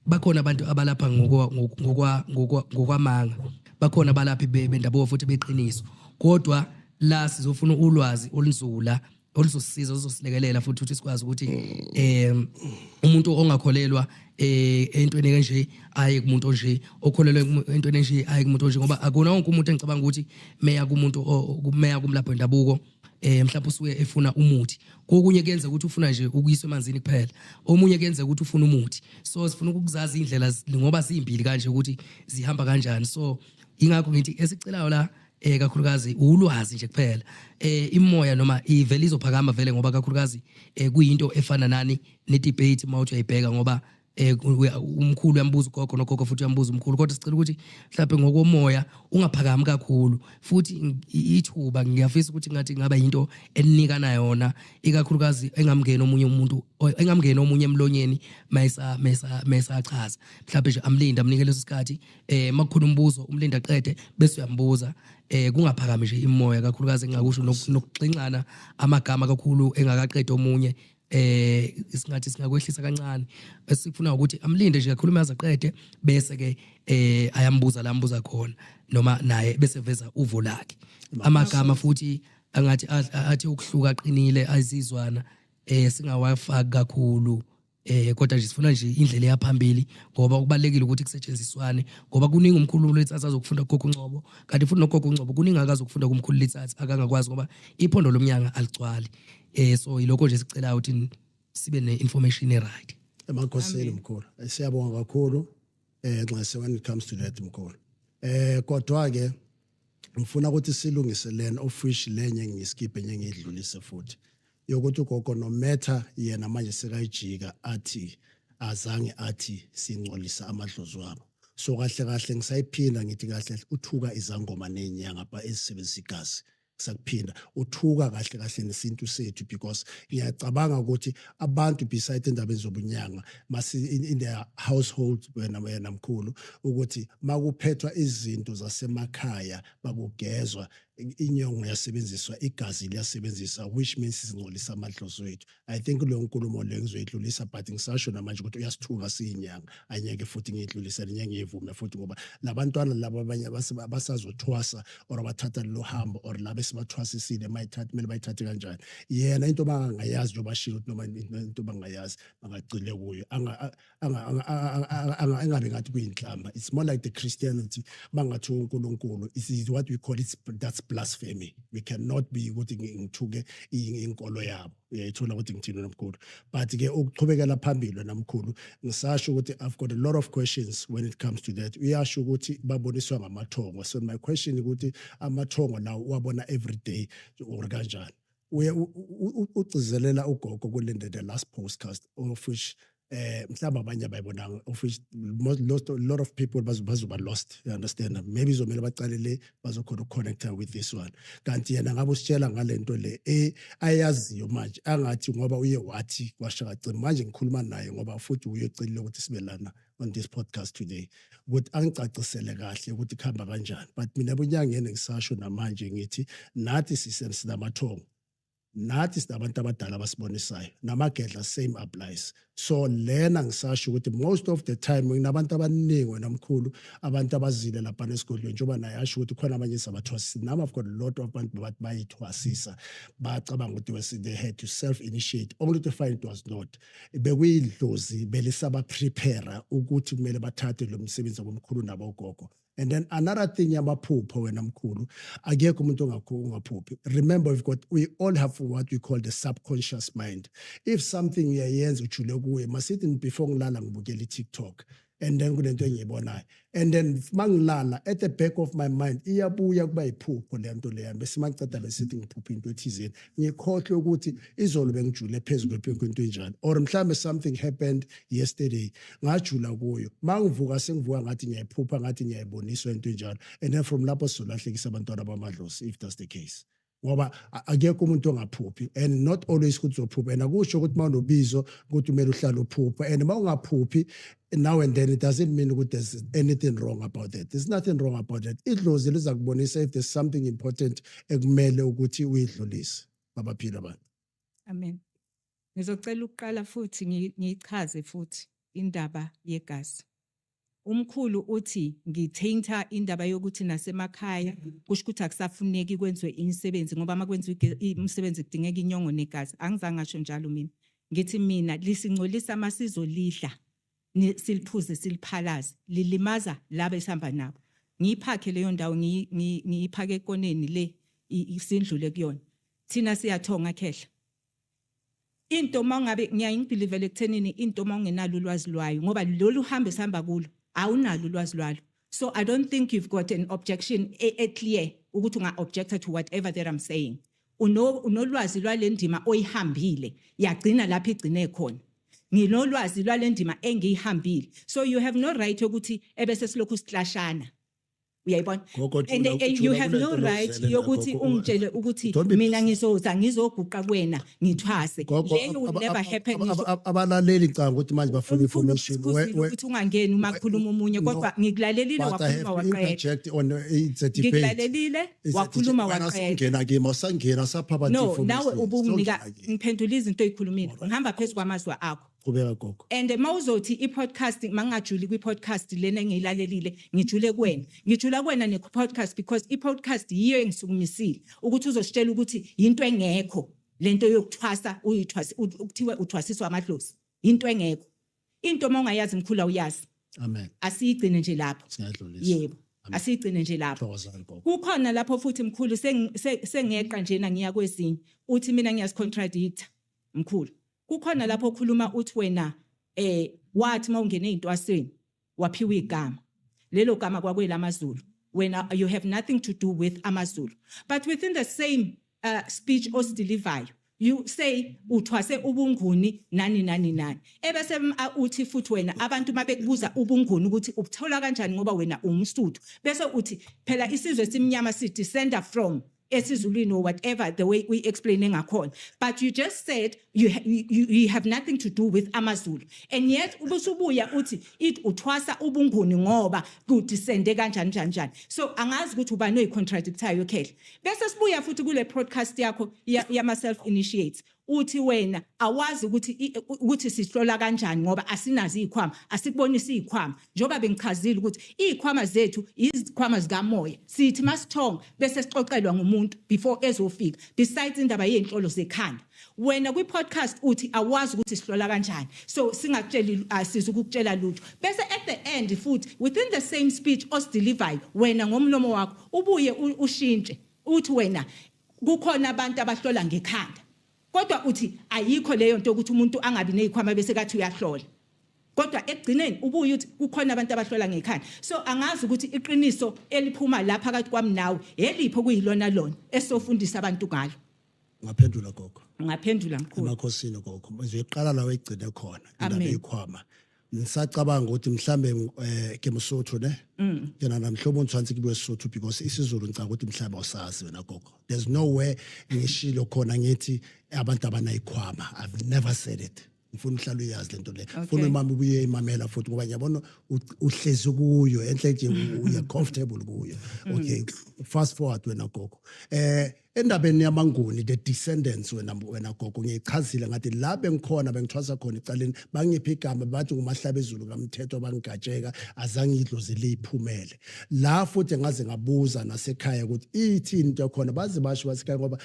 bakhona abantu abalapha ngokwamanga, bakhona abalaphi bendabuko futhi beqiniso, kodwa la sizofuna ulwazi olunzula oluzosisiza, oluzosilekelela futhi ukuthi sikwazi ukuthi umuntu ongakholelwa entweni kanje aye kumuntu onje, okholelwa entweni enje aye kumuntu onje, ngoba akuna wonke umuntu engicabanga ukuthi meya kumuntu meya kumlaphi wendabuko mhlawumbe usuke efuna umuthi. Kokunye kuyenza ukuthi ufuna nje ukuyiswa emanzini kuphela, omunye kuyenza ukuthi ufuna umuthi. So sifuna ukuzazi indlela ngoba zimbili kanje ukuthi zihamba kanjani. So ingakho ngithi esicelayo la kakhulukazi ulwazi nje kuphela. Imoya noma ivele izophakama vele, ngoba kakhulukazi kuyinto efana nani ne debate mawuthi uyayibheka, ngoba umkhulu uyambuza ugogo nogogo futhi uyambuza umkhulu, kodwa sicela ukuthi mhlawumbe ngokomoya ungaphakami kakhulu. Futhi ithuba ngiyafisa ukuthi ngathi ngaba into eninikana yona, ikakhulukazi engamngeni omunye umuntu engamngeni omunye emlonyeni mayisa mayisa mayisachaza, mhlawumbe nje amlinde, amnike leso sikhathi, makukhona umbuzo umlinde aqede bese uyambuza, kungaphakami nje imoya kakhulukazi. Engakusho nokuxinxana amagama kakhulu engakaqedi omunye. Singathi singakwehlisa kancane. Esifuna ukuthi amlinde nje kakhuluma aze aqede, bese ke ayambuza la ambuza khona, noma naye bese veza uvo lakhe. Amagama futhi angathi athi ukuhluka aqinile azizwana, singawafaki kakhulu, kodwa nje sifuna nje indlela eyaphambili, ngoba kubalekile ukuthi kusetshenziswane, ngoba kuningi umkhulu Letsatsi azokufunda kuGogo Ngcobo, kanti futhi noGogo Ngcobo kuningi akazokufunda kumkhulu Letsatsi akangakwazi, ngoba iphondo lomnyanga aligcwali. So yilokho nje sicela ukuthi sibe ne-information e-right. Emakhosini, mkhulu. Siyabonga kakhulu nxese when it comes to that, mkhulu. Kodwa ke ngifuna ukuthi silungise lena, of which lenye ngiskip, enye ngiyidlulise futhi, yokuthi ugogo no matter yena manje sekayijika athi azange athi singcolisa amadlozi wabo. So kahle kahle ngisayiphinda ngithi kahle uthuka izangoma nezinyanga ba ezisebenzisa igazi. Sakuphinda uthuka kahle kahle nesintu sethu, because ngiyacabanga ukuthi abantu beside endabeni zobunyanga masi in their household, wena mkhulu, ukuthi makuphethwa izinto zasemakhaya, bakugezwa, inyongo yasebenziswa, igazi liyasebenziswa, which means singcolisa amadlozi wethu. I think leyo nkulumo leyo ngizoyidlulisa, but ngisasho namanje ukuthi uyasithuka siyinyanga. Anyeke futhi ngiyidlulise, ngeke ngiyivume futhi, ngoba labantwana laba abanye basazothwasa or abathatha lelo hambo or laba esibathwasisile, mayithatha kumele bayithathe kanjani yena into bangayazi, njengoba shilo ukuthi noma into bangayazi bangagcile kuyo, engabe ngathi kuyinhlamba. It's more like the Christianity, bangathi uNkulunkulu is what we call it, that's blasphemy. We cannot be ukuthi ngithuke inkolo yabo. Uyayithola ukuthi ngithini, nomkhulu? But ke ukuchubekela phambili namkhulu, ngisasho ukuthi I've got a lot of questions when it comes to that. Uyasho ukuthi baboniswa ngamathongo, so my question ukuthi amathongo lawo wabona every day or kanjani? Uye ugcizelela ugogo kulinde the last podcast, of which mhlawumbe abanye abayibonanga, of which most lost, a lot of people bazoba lost, you understand? Maybe izomele bacale le bazokhona ukuconnecta with this one. Kanti yena ngabe usitshela ngalento le ayaziyo manje, angathi ngoba uye wathi kwashaka. Manje ngikhuluma naye ngoba futhi uyocelile ukuthi sibe lana on this podcast today, ukuthi angicacisele kahle ukuthi kuhamba kanjani. But mina bunyangene ngisasho namanje ngithi nathi sinamathongo, nathi sinabantu abadala abasibonisayo, namagedla, same applies. So lena ngisasho ukuthi most of the time nginabantu abaningi, wena mkhulu, abantu abazile lapha esigodlweni, njengoba naye asho ukuthi khona abanye sabathwasisa. Nami I've got a lot of abantu bathi bayithwasisa, bacabanga ukuthi they had to self initiate, only to find it was not. Bekuyidlozi belisaba prepare ukuthi kumele bathathe lo msebenzi wabomkhulu nabogogo. And then another thing yamaphupho, wena mkhulu, akekho umuntu ongaphuphi. Remember, we all have what we call the subconscious mind. If something uyayenza ujule kuye, masithi before ngilala ngibukela i-TikTok and then kunento engiyibonayo, and then mangilala, at the back of my mind iyabuya kuba yiphupho le nto leya, bese mangiceda besithi ngiphupha into ethizeni, ngikhohlwe ukuthi izolo bengijule phezu kwento enjani, or mhlambe something happened yesterday ngajula kuyo, mangivuka sengivuka ngathi ngiyayiphupha, ngathi ngiyayiboniswa into enjalo. And then from lapho sizolahlekisa abantwana bamadlozi if that's the case, ngoba akekho umuntu ongaphuphi, and not always ukuthi uzophupha, and akusho ukuthi uma unobizo ukuthi kumele uhlale uphupha. And uma ungaphuphi now and then, it doesn't mean ukuthi there's anything wrong about that. There's nothing wrong about that. Idlozi liza kubonisa if there's something important ekumele ukuthi uyidlulise. Babaphila abantu. Amen. Ngizocela ukuqala futhi ngiyichaze futhi indaba yegazi. Umkhulu uthi ngithinta indaba yokuthi nasemakhaya kusho ukuthi akusafuneki kwenziwe imisebenzi, ngoba uma kwenziwa imisebenzi kudingeka inyongo negazi. Angizange ngasho njalo mina. Ngithi mina lisingcolisa masizolidla, siliphuze, siliphalaze, lilimaza laba esihamba nabo. Ngiyiphakhe leyo ndawo, ngiyiphake ekoneni le sindlule kuyona. Thina siyathonga, khehla. Into mangabe ngiyaye ngibelieve ekuthenini into mawungenalo ulwazi lwayo, ngoba lolu hambo esihamba kulo awunalo ulwazi lwalo, so I don't think you've got an objection e clear ukuthi unga objecta to whatever that I'm saying. Unolwazi lwale ndima oyihambile, yagcina lapho igcine khona. Nginolwazi lwale ndima engiyihambile, so you have no right ukuthi ebese silokhu siclashana. Uyayibona? Gogo, And jula you have no kulento right lokuzele mina, yokuthi gogo. ungitshele ukuthi Don't be mina ngizoza ngizoguqa kuwena ngithwase. Gogo, Leyo would never happen. Abalaleli ngicabanga ukuthi manje bafuna Umkhulu information. basikhuzile ukuthi ungangeni uma kukhuluma omunye, No, kodwa ngikulalelile, but I have wakhuluma to waqeda. interject on it's a debate. Ngikulalelile, It's a wakhuluma debate. Wena waqeda. usungena kimi, awusangena, usapha abantu No, information. nawe ubunginika Songena kimi. ngiphendula izinto oyikhulumile, ngihamba phezu kwamazwi akho. Qhubeka, gogo. And mawuzothi i-podcast, mangajuli kwi-podcast lena engiyilalelile, ngijule kuwena, ngijula kuwena ne-podcast, because i-podcast yiyo engisukumisile ukuthi uzositshela ukuthi yinto engekho lento yokuthwasa, uyithwasa, ukuthiwe uthwasiswa amadlozi, into engekho. Into uma ungayazi, mkhulu, awuyazi. Amen. Asiyigcine nje lapho. Singayidlulisa. Yebo, asiyigcine nje lapho. Thokozani, gogo. Kukhona lapho futhi, mkhulu, sengeqa njena ngiya kwezinye, uthi mina ngiyazicontradicta, mkhulu. Kukhona lapho okhuluma uthi wena wathi mawungene ezintwasweni waphiwa igama, lelo gama kwakwelamaZulu, wena you have nothing to do with amaZulu, but within the same speech osidelivayo you say uthwase ubunguni, nani nani nani, ebese uthi futhi wena abantu mabekubuza ubunguni ukuthi ubuthola kanjani ngoba wena umSuthu, bese uthi phela isizwe simnyama si descenda from esiZulwini or whatever, the way we explain ngakhona. But you just said you have nothing to do with amaZulu, and yet ubusubuya uthi it uthwasa ubunguni ngoba kudescende kanjani njani njani. So angazi ukuthi ubani oyicontradictayo khehle. Bese sibuya futhi kule podcast yakho yama self initiates, uthi wena awazi ukuthi sihlola kanjani ngoba asinazo izikhwama, asikubonisi izikhwama, njengoba bengichazile ukuthi izikhwama zethu izikhwama zikamoya, sithi masithonga bese sixoxelwa ngumuntu before ezofika. Besides indaba yezinhlolo zekhanda, wena kwi-podcast uthi awazi ukuthi sihlola kanjani, so singakutsheli, asiza ukukutshela lutho. Bese at the end futhi, within the same speech osidelivayo wena ngomlomo wakho, ubuye ushintshe uthi wena kukhona abantu abahlola ngekhanda, kodwa uthi ayikho leyo nto ukuthi umuntu angabi nezikhwama bese kathi uyahlola, kodwa ekugcineni ubuye uthi kukhona abantu abahlola ngekhanda. So angazi ukuthi iqiniso eliphuma la phakathi kwami nawe elipho kuyilona lona esofundisa abantu ngalo. Ngaphendula, gogo. Ngaphendula, mkhulu. Emakhosini, gogo, ngizoyiqala la wayigcine khona indaba Amen. yekhwama. Ngisacabanga ukuthi mhlambe ke Mosotho ne yena namhlobo ngithwansi kibe Sotho, because isiZulu ngicabanga ukuthi mhlambe awusazi wena, gogo. There's nowhere ngishilo khona ngithi abantu abanayikhwama. I've never said it. Ngifuna uhlala uyazi lento le, ngifuna imama ubuye imamela futhi ngoba ngiyabona uhlezi kuyo enhle nje, uya comfortable kuyo. Okay, fast forward wena, gogo, endabeni yamaNguni, the descendants, wena gogo, ngiyichazile ngathi la bengikhona bengithwasa khona ecaleni, bangipha igama bathi ngumahlaba ezulu kamthetho, bangigatsheka, azange idlozi liyiphumele la. Futhi ngaze ngabuza nasekhaya ukuthi ithini into yakhona, baze basho basekhaya ngoba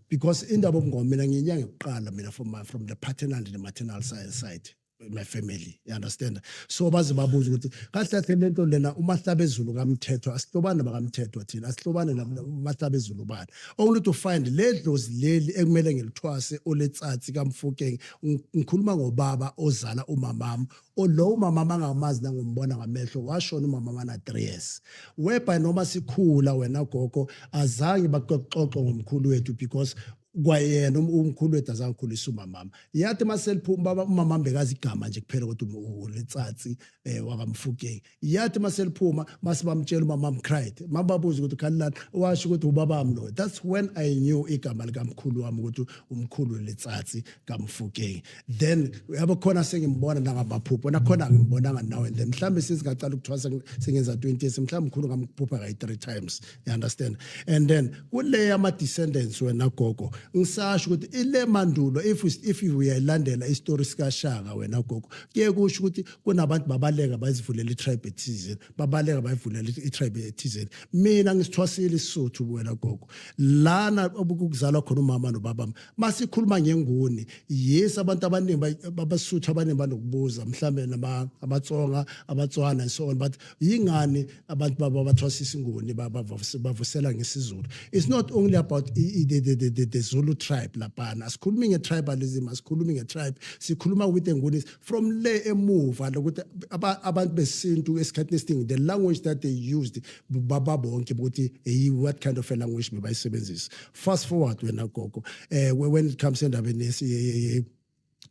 because indaba obungoma mina ngiyinyanga kuqala mina from the paternal and the maternal side my family, you understand? So baze babuza ukuthi kahle kahle lento lena umahlaba ezulu kamthetho, asihlobane bakamthetho thina, asihlobane umahlaba ezulu bani, only to find le dlozi leli ekumele ngilithwase oletsatsi kaMfukeng. Ngikhuluma ngobaba ozala umamami, olo umamami angamazi nangombona ngamehlo, washona umamama na 3 years, whereby noma sikhula wena, gogo, azange baxoxe ngomkhulu wethu because kwayena umkhulu wethu azange akhulise umamama. Yathi maseliphuma baba umamama bekazi igama nje kuphela ukuthi uletsatsi wakaMfukeng. Yathi maseliphuma masibamtshela, umamama cried, mababuza ukuthi khalilani, washo ukuthi ubabami lo. That's when I knew igama likamkhulu wami ukuthi umkhulu letsatsi kaMfukeng. Then yabo khona sengimbona nangamaphupho nakhona ngimbonanga now and then, mhlambe sesingaqala ukuthwasa sengenza 20 years, mhlambe mkhulu ngamphupha kayi 3 times, you understand? And then kule ama descendants wena, gogo, ngisasho ukuthi ile mandulo, if uyayilandela istory sikaShaka wena, gogo, kuye kusho ukuthi kunabantu babaleka bazivulela itribe ethizeni, babaleka bayivulela itribe ethizeni. Mina ngisithwasile isiSuthu wena, gogo, lana okuzalwa khona umama nobaba. Masikhuluma ngenguni, yes, abantu abaningi abaSuthu abaningi banokubuza, mhlambe nama abaTsonga, abaTswana and so on, but yingani abantu baba bathwasisa inguni bavusela ngesiZulu? It's not only about the Zulu tribe laphana. Asikhulumi nge-tribalism, asikhulumi nge-tribe, sikhuluma with the Ngunis from le emuva lokuthi abantu besintu esikhathini esiningi the language that they used baba bonke ukuthi what kind of a language bebayisebenzisa. Fast forward wena, gogo, when it comes endabeni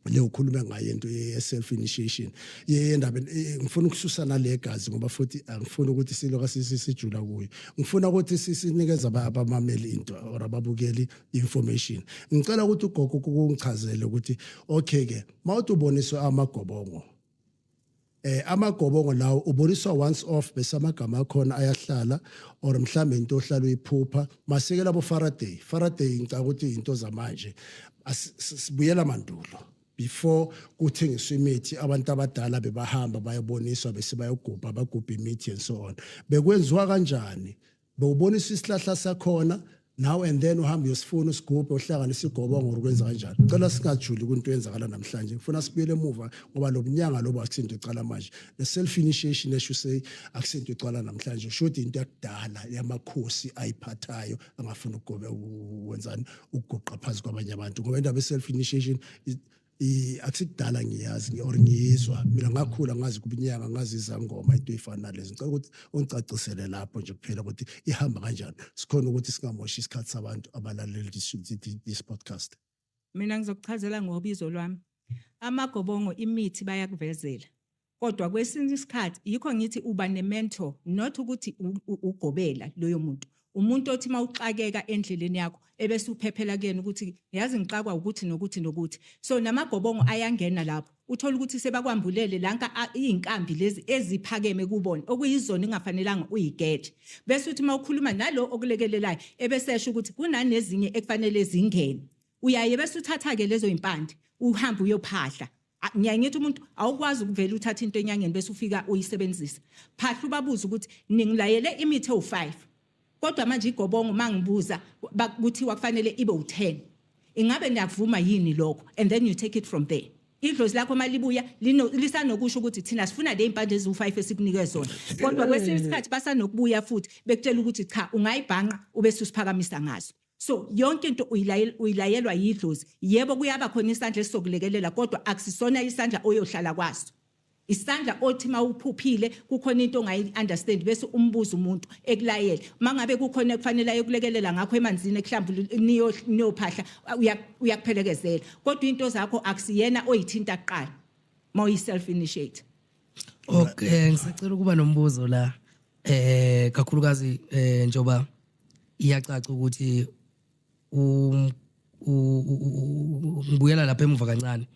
Le ukhuluma ngayo into ye self initiation yendaba, ngifuna ukususa nale gazi ngoba futhi angifuni ukuthi siloka sijula kuyo. Ngifuna ukuthi sinikeze abamameli into or ababukeli information. Ngicela ukuthi ugogo kungichazele ukuthi okay ke, mawuthi uboniswe amagobongo, amagobongo lawo uboniswa once off bese amagama akhona ayahlala, or mhlambe into ohlala uyiphupha masike labo Faraday? Faraday ngicabanga ukuthi into zamanje. Sibuyela mandulo before kuthengiswa imithi, abantu abadala bebahamba bayoboniswa bese bayogubha, bagubha imithi and so on. Bekwenziwa kanjani? Bewuboniswa isihlahla sakhona now and then uhambe uyosifuna, usigubhe, uhlanganise igobongo, ukwenza kanjani? Ngicela singajuli kwinto eyenzakala namhlanje, ngifuna sibuyele emuva ngoba lo bunyanga lobo akusinto ecala manje. The self initiation, as you say, akusinto ecala namhlanje, kusho ukuthi into yakudala yamakhosi ayiphathayo angafuni ukugobe wenzani, ukuguqa phansi kwabanye abantu, ngoba indaba ye-self initiation akusikudala ngiyazi or ngiyizwa. Mina ngakhula ngazi kubunyanga, ngazi izangoma, into ey'fana nalezo. Ngicela ukuthi ungicacisele lapho nje kuphela ukuthi ihamba kanjani, sikhona ukuthi singamoshi isikhathi sabantu abalaleli this podcast. Mina ngizokuchazela ngobizo lwami. Amagobongo, imithi bayakuvezela. Kodwa kwesinye isikhathi yikho ngithi uba ne-mentor, not ukuthi ugobela loyo muntu. Umuntu othi mawuxakeka endleleni yakho ebese uphephela kuyena ukuthi yazi ngixakwa ukuthi nokuthi nokuthi. So namagobongo ayangena lapho. Uthola ukuthi sebakwambulele lanka iy'nkambi lezi eziphakeme kubona okuyizona engafanelanga uyigeje. Bese uthi mawukhuluma nalo okulekelelayo ebese esho ukuthi kunanezinye ekufanele zingene. Uyaye bese uthatha-ke lezo yimpande uhambe uyophahla. Ngiyaye ngithi umuntu awukwazi ukuvela uthatha into enyangeni bese ufika uyisebenzisa. Phahla, ubabuze ukuthi ningilayele imithi ewu-5, kodwa manje igobongo mangibuza kuthiwa kufanele ibe u-10, ingabe niyakuvuma yini lokho? And then you take it from there. Idlozi lakho malibuya lisanokusho ukuthi thina sifuna le impande eziwu-5 esikunike zona, kodwa kwesinye isikhathi basanokubuya futhi bekutshela ukuthi cha, ungayibhanqa ubese usiphakamisa ngazo. So yonke into uyilayelwa yidlozi. Yebo, kuyaba khona isandla esizokulekelela, kodwa akusisona isandla oyohlala kwaso. Isandla othi mawuphuphile kukhona into ongayi-understand bese umbuza umuntu ekulayele. Mangabe kukhona ekufanele ayokulekelela ngakho emanzini ekuhlambulu niyophahla, uyakuphelekezela, kodwa into zakho akusiyena oyithinta kuqala mawuyi-self initiate. Okay, ngisacela ukuba nombuzo la. Kakhulukazi njoba iyacaca ukuthi ngibuyela lapha emuva kancane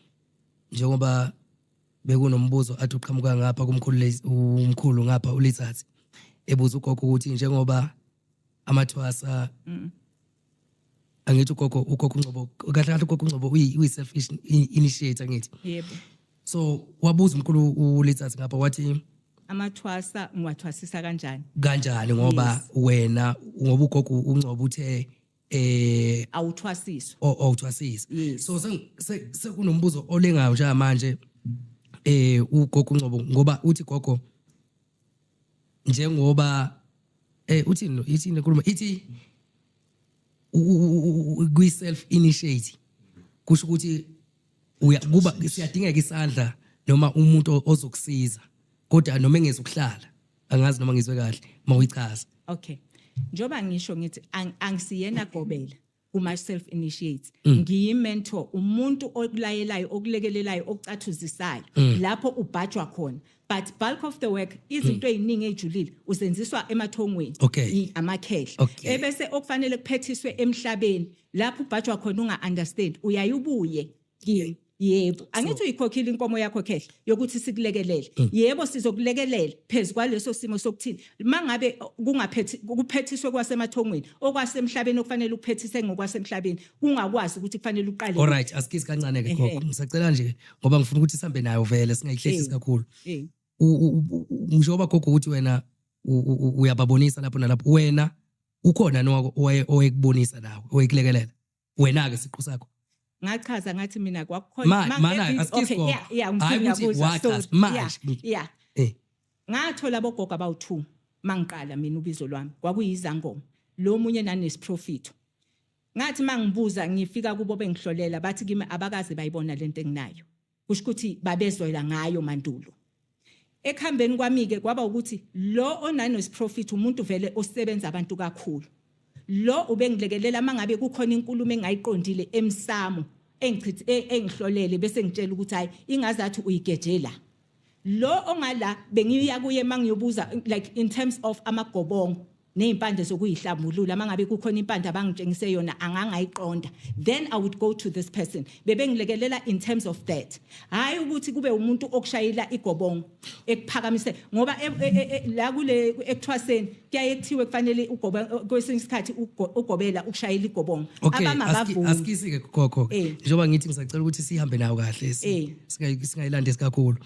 njengoba bekunombuzo athi uqhamuka ngapha kumkhulu umkhulu ngapha uLithatsi ebuza ugogo ukuthi njengoba amathwasa, angithi ugogo uNgcobo, kahle kahle ugogo uNgcobo uyi self initiator, angithi? Yebo. So wabuza umkhulu uLithatsi ngapha wathi Amathwasa ngiwathwasisa kanjani? Kanjani, ngoba wena, ngoba ugogo uNgcobo uthe Awuthwasiswa. Awuthwasisa. Yes. So sekunombuzo olengayo njengamanje ugogo uNgcobo, ngoba uthi gogo njengoba uthini, ithini lenkulumo ithi kwi self initiate kusho ukuthi uya kuba siyadingeka isandla noma umuntu ozokusiza, kodwa noma engezukuhlala. Angazi noma ngizwe kahle mawuyichaza. Okay, njoba ngisho ngithi angisiyena gobela kuma self initiates, ngiyi mentor, umuntu okulayelayo, okulekelelayo, okucathuzisayo lapho ubhajwa khona, but bulk of the work, izinto eziningi ejulile uzenziswa emathongweni amakhehla, ebese okufanele kuphethiswe emhlabeni lapho ubhajwa khona unga understand uyayubuye kimi. Yebo, angithi uyikhokhile inkomo yakho khehla yokuthi sikulekelele? Yebo, sizokulekelela phezu kwaleso simo sokuthini mangabe kungaphethi kuphethiswe kwasemathongweni, okwasemhlabeni okufanele ukuphethise ngokwasemhlabeni kungakwazi ukuthi kufanele uqale. Alright, asikisi kancane ke gogo. Ngisacela nje ngoba ngifuna ukuthi sihambe nayo vele, singayihlehlisi kakhulu. Njengoba gogo ukuthi wena uyababonisa lapho nalapho, wena ukhona nowako owayekubonisa nawe, owayekulekelela wena ke siqu sakho? Ngachaza ngathi mina kwakukhona Mana, asikisi gogo. Yeah, Hhayi mkhulu, ukuthi ngiyakuzwa. wachaza, So, manje. Yeah. Ngathola abogogo abawu-2 mangiqala mina ubizo lwami, kwakuyizangoma lo munye nanesiprofito. Ngathi mangibuza ngifika kubo bengihlolela, bathi kimi abakaze bayibona lento enginayo, kusho ukuthi babezwela ngayo mandulo. Ekuhambeni kwami-ke kwaba ukuthi lo onanesiprofit umuntu vele osebenza abantu kakhulu, lo ubengilekelela mangabe kukhona inkulumo engayiqondile emsamo. Engichithe engihlolele bese ngitshela ukuthi hayi, ingazathi uyigeje la. Lo ongala bengiya kuye mangiyobuza, like in terms of amagobongo nezimpande zokuyihlambulula. Mangabe kukhona impande abangitshengise yona angangayiqonda, then I would go to this person, bebengilekelela in terms of that. Hayi ukuthi kube umuntu okushayela igobongo ekuphakamise, ngoba la kule ekuthwaseni kuyaye kuthiwe kufanele ugobe kwesinye isikhathi ugobela ukushayela igobongo. Okay. Abangabavumi. Asikisi-ke gogo. Njengoba ngithi ngisacela ukuthi sihambe nayo kahle, singayilandesi kakhulu.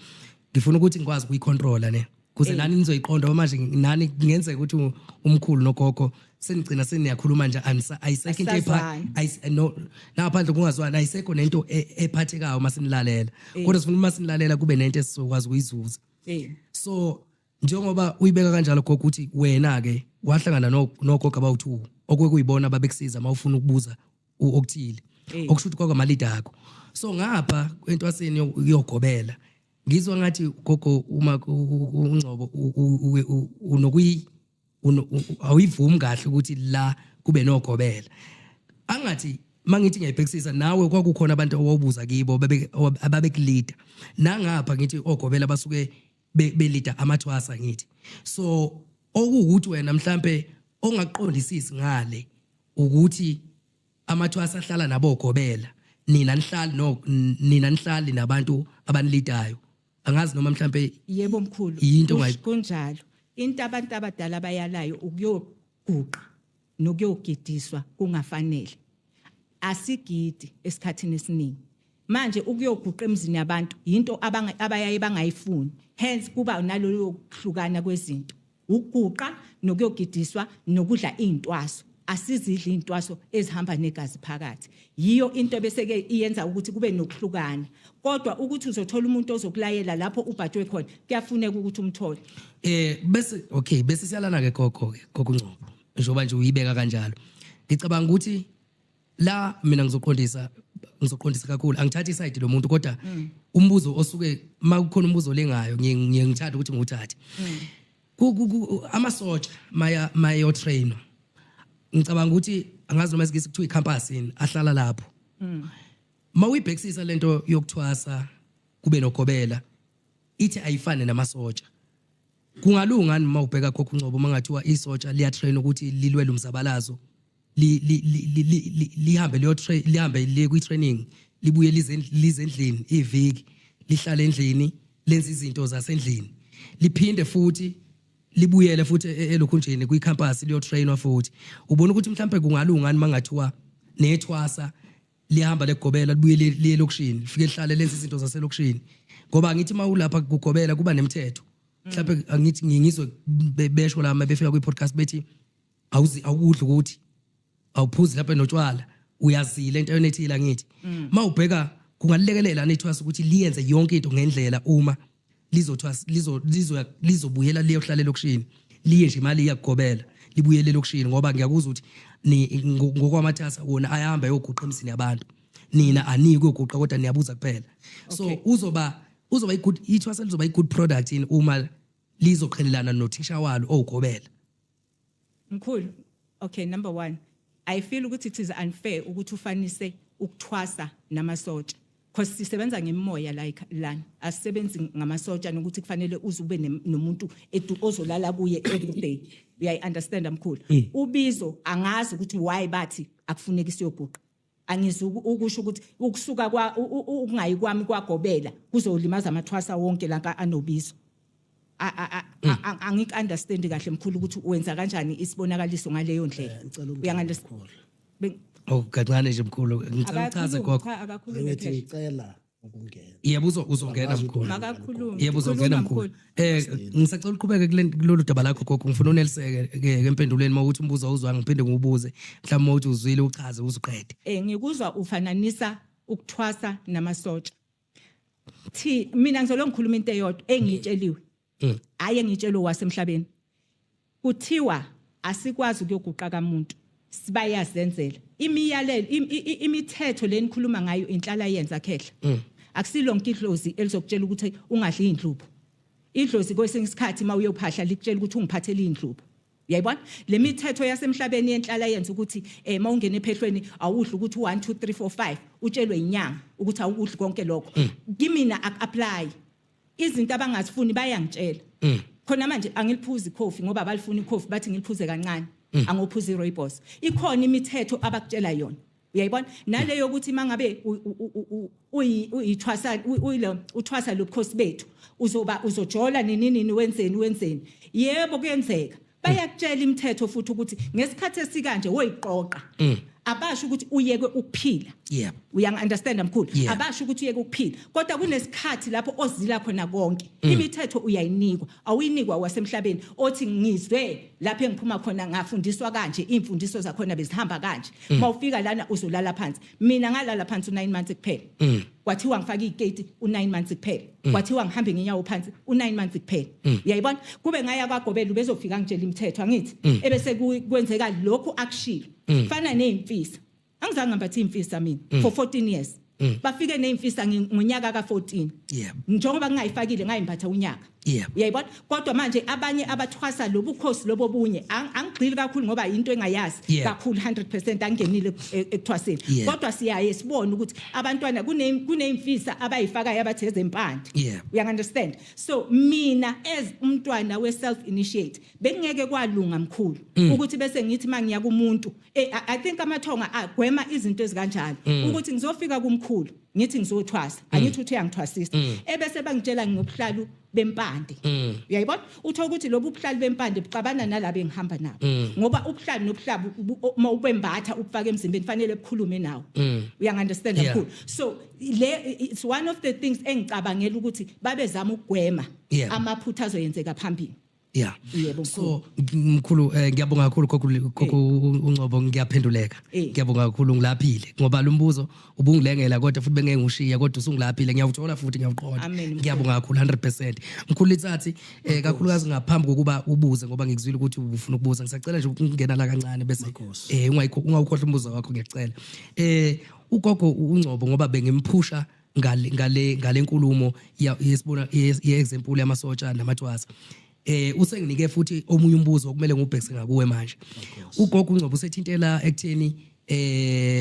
Ngifuna ukuthi ngikwazi ukuyicontrola ne kuze nani nizoyiqonda, ngoba manje nani kungenzeka ukuthi umkhulu nogogo senigcina seniyakhuluma nje, ayisekho into Asisazwani. No, ngaphandle kungazwani ayisekho nento ephathekayo uma sinilalela, kodwa sifuna uma sinilalela kube nento esizokwazi ukuyizuza. So njengoba uyibeka kanjalo gogo, ukuthi wena ke wahlangana nogogo abawu2 okwekuyibona babekusiza mawufuna ukubuza okuthile, okusho ukuthi kwakwama-leader akho. So ngapha entwaseni yogobela ngizwa ngathi gogo uma uNgcobo unokuyi awuyivumi kahle ukuthi la kube nogobela. Angathi mangithi ngiyayibhekisisa nawe, kwakukhona abantu owawubuza kibo ababekulida nangapha, ngithi ogobela basuke belida amathwasa, ngithi so okuwukuthi wena mhlambe ongaqondisisi ngale ukuthi amathwasa ahlala nabo ogobela, nina nihlali no nina nihlali nabantu abanilidayo. Angazi noma mhlambe Yebo mkhulu. Yinto Kunjalo. Into abantu abadala bayalayo ukuyoguqa nokuyogidiswa kungafanele. Asigidi esikhathini esiningi. Manje ukuyoguqa emzini yabantu into abayaye bangayifuni, hence kuba nalolu kuhlukana kwezinto, ukuguqa nokuyogidiswa nokudla izintwaso. Asizidli izintwaso ezihamba negazi phakathi. Yiyo into bese ke iyenza ukuthi kube nokuhlukana. Kodwa ukuthi uzothola umuntu ozokulayela lapho ubhajwe khona, kuyafuneka ukuthi umthole. Bese okay, bese siyalana ke gogo, ke gogo Ngcobo, njengoba nje uyibeka kanjalo, ngicabanga ukuthi la mina ngizoqondisa kakhulu, angithathi iside lo muntu, kodwa umbuzo osuke makukhona umbuzo lengayo ngiye ngithanda ukuthi ngiwuthathe. Amasotsha maya mayo trainer, ngicabanga ukuthi angazi noma isikisi kuthiwa icampus yini ahlala lapho. Mawuyibhekisisa lento yokuthwasa kube nogobela, ithi ayifane namasotsha, kungalunga noma ubheka khokho uNgcobo mangathiwa isotsha liya train ukuthi lilwele umzabalazo, lihambe liyo train, lihambe liye kwi training, libuye lize endlini iviki, lihlale endlini, lenze izinto zasendlini, liphinde futhi libuyele futhi elokhunjeni kwi-campus liyo trainwa futhi. Ubona ukuthi mhlambe kungalunga mangathiwa nethwasa lihamba legobela, libuye liye elokishini, lifike lihlale, lenze izinto zaselokishini? Ngoba ngithi uma ulapha kugobela kuba nemithetho mhlawumbe, angithi ngizwe besho la uma befika kwi-podcast bethi awuzi, awukudli, ukuthi awuphuzi lapha notshwala, uyazila into ethile. Angithi uma ubheka kungalilekelela nethwasa ukuthi liyenze yonke into ngendlela uma lizothwasa, lizobuyela liyohlala elokishini, liye nje imali iyakugobela, libuyele elokishini. Ngoba ngiyakuzwa ukuthi ngokwamathasa wona ayahamba ayoguqa emzini yabantu, nina aniki kuyoguqa kodwa niyabuza kuphela. So uzoba i-good, ithwasa lizoba i-good product yini uma lizoqhelelana nothisha walo owugobela? Mkhulu, okay, number 1, I feel ukuthi it is unfair ukuthi ufanise ukuthwasa namasotsha. Because sisebenza ngemimoya like lana. Asisebenzi ngamasotsha nokuthi kufanele uze ube nomuntu ozolala kuye every day. Uyayi understand mkhulu? Ubizo angazi ukuthi why bathi akufuneki siyoguqa. Angizuku ukusho ukuthi ukusuka kwa ukungayi kwami kwagobela kuzolimaza amathwasa wonke la anobizo. Angik understand kahle mkhulu ukuthi wenza kanjani isibonakaliso ngaleyo ndlela. Ngicela ukungena, Uyangi-understand? mkhulu. Oh, kancane nje mkhulu, ngicela uchaze gogo. Cha, akakhulume. Ngithi Khehla. ngicela ukungena. Yebo, uzongena mkhulu. Makakhulume. Yebo, uzongena Khuluma, mkhulu. Ngisacela uqhubeke kulolu daba lakho gogo, ngifuna uneliseke ke empendulweni. Mawuthi umbuzo awuzwanga, ngiphinde ngiwubuze, mhlawumbe mawuthi uzwile uchaze uzuqede. Ngikuzwa ufananisa ukuthwasa namasotsha. Thi mina ngizolo ngikhuluma into eyodwa engiyitsheliwe. Hayi, engitshelwe wasemhlabeni. Kuthiwa asikwazi ukuyoguqa kamuntu. Sibayazenzela. Imiyalelo imithetho lenikhuluma ngayo inhlala yenza khehla. Akusilonke idlozi elizokutshela ukuthi ungadli indlubu. Idlozi kwesinye isikhathi mawuyophahla likutshela ukuthi ungiphathele indlubu. Uyayibona le mithetho yasemhlabeni yenhlala yenza ukuthi mawungena ephehlweni awudli ukuthi 1 2 3 4 5, utshelwe inyanga ukuthi awukudli konke lokho. Kimina aku-apply. Izinto abangazifuni bayangitshela. Khona manje angiliphuzi ikhofi ngoba abalifuni ikhofi, bathi ngiliphuze kancane, angophuza i-rooibos. Ikhona imithetho abakutshela yona, uyayibona, naleyo ukuthi mangabe uyithwasa, uyilo uthwasa lobukhosi bethu, uzoba uzojola nini nini, wenzeni wenzeni. Yebo, kuyenzeka bayakutshela imithetho futhi ukuthi ngesikhathi esikanje woyiqoqa. Abasho ukuthi uyeke ukuphila. Uyangi-understand, mkhulu? Yeah. Abasho ukuthi uyeke ukuphila, kodwa kunesikhathi lapho ozila khona konke. Imithetho uyayinikwa, awuyinikwa wasemhlabeni othi ngizwe lapho engiphuma khona ngafundiswa kanje, iy'mfundiso zakhona bezihamba kanje. Mawufika lana uzolala phansi. Mina ngalala phansi u-9 months kuphela. Kwathiwa ngifake iy'keti u-9 months kuphela. Kwathiwa ngihambe ngenyawo phansi u-9 months kuphela. Uyayibona, kube ngaya kwagobela ubezofika ngitshela imithetho, angithi ebese kwenzeka lokhu akushilo. Fana ney'mfisa, angizange ngambatha iy'mfisa mina for 14 years. Bafike ney'mfisa ngonyaka ka-14. Njengoba ngingayifakile, ngayimbatha unyaka. Uyayibona, kodwa manje abanye abathwasa lobukhosi lobo bunye, angigxili kakhulu ngoba into engayazi kakhulu 100%, angenile ekuthwaseni. Kodwa siyaye sibone ukuthi abantwana kuneyimfisa abayifakayo abathi ezempande. Uyangi-understand? So mina as umntwana we-self initiate, bekungeke kwalunga, mkhulu, ukuthi bese ngithi mangiya kumuntu, I think amathonga agwema izinto ezikanjalo, ukuthi ngizofika kumkhulu ngithi ngizothwasa, angithi uthi uyangithwasisa, ebese bangitshela ngobuhlalu bempande. Uyayibona, uthola ukuthi lobu buhlalu bempande buxabana nalabo engihamba nabo, ngoba ubuhlalu nobuhlalu uma ubembatha ubufaka emzimbeni fanele bukhulume nawe. Uyangi-understand, mkhulu? So le it's one of the things engicabangela ukuthi babezama ukugwema amaphutha azoyenzeka phambili. Yebo, mkhulu. So mkhulu, ngiyabonga kakhulu, gogo uNgcobo, ngiyaphenduleka. Ngiyabonga kakhulu, ngilaphile ngoba lo mbuzo ubungilengela kodwa futhi bengeke ngishiye, kodwa usungilapile, ngiyawuthola futhi ngiyawuqonda. Amen, mkhulu. Ngiyabonga kakhulu 100%. Mkhulu Letsatsi, kakhulukazi ngaphambi kokuba ubuze, ngoba ngikuzwile ukuthi ufuna ukubuza, ngisacela nje ukungena la kancane bese Makhosi. Ungawukhohlwa umbuzo wakho, ngiyacela. Ugogo uNgcobo, ngoba bengimphusha ngale nkulumo yesibona ye-example yamasotsha namathwasa, usenginike futhi omunye umbuzo okumele ngubhekise ngakuwe manje. Ugogo uNgcobo usethintela ekutheni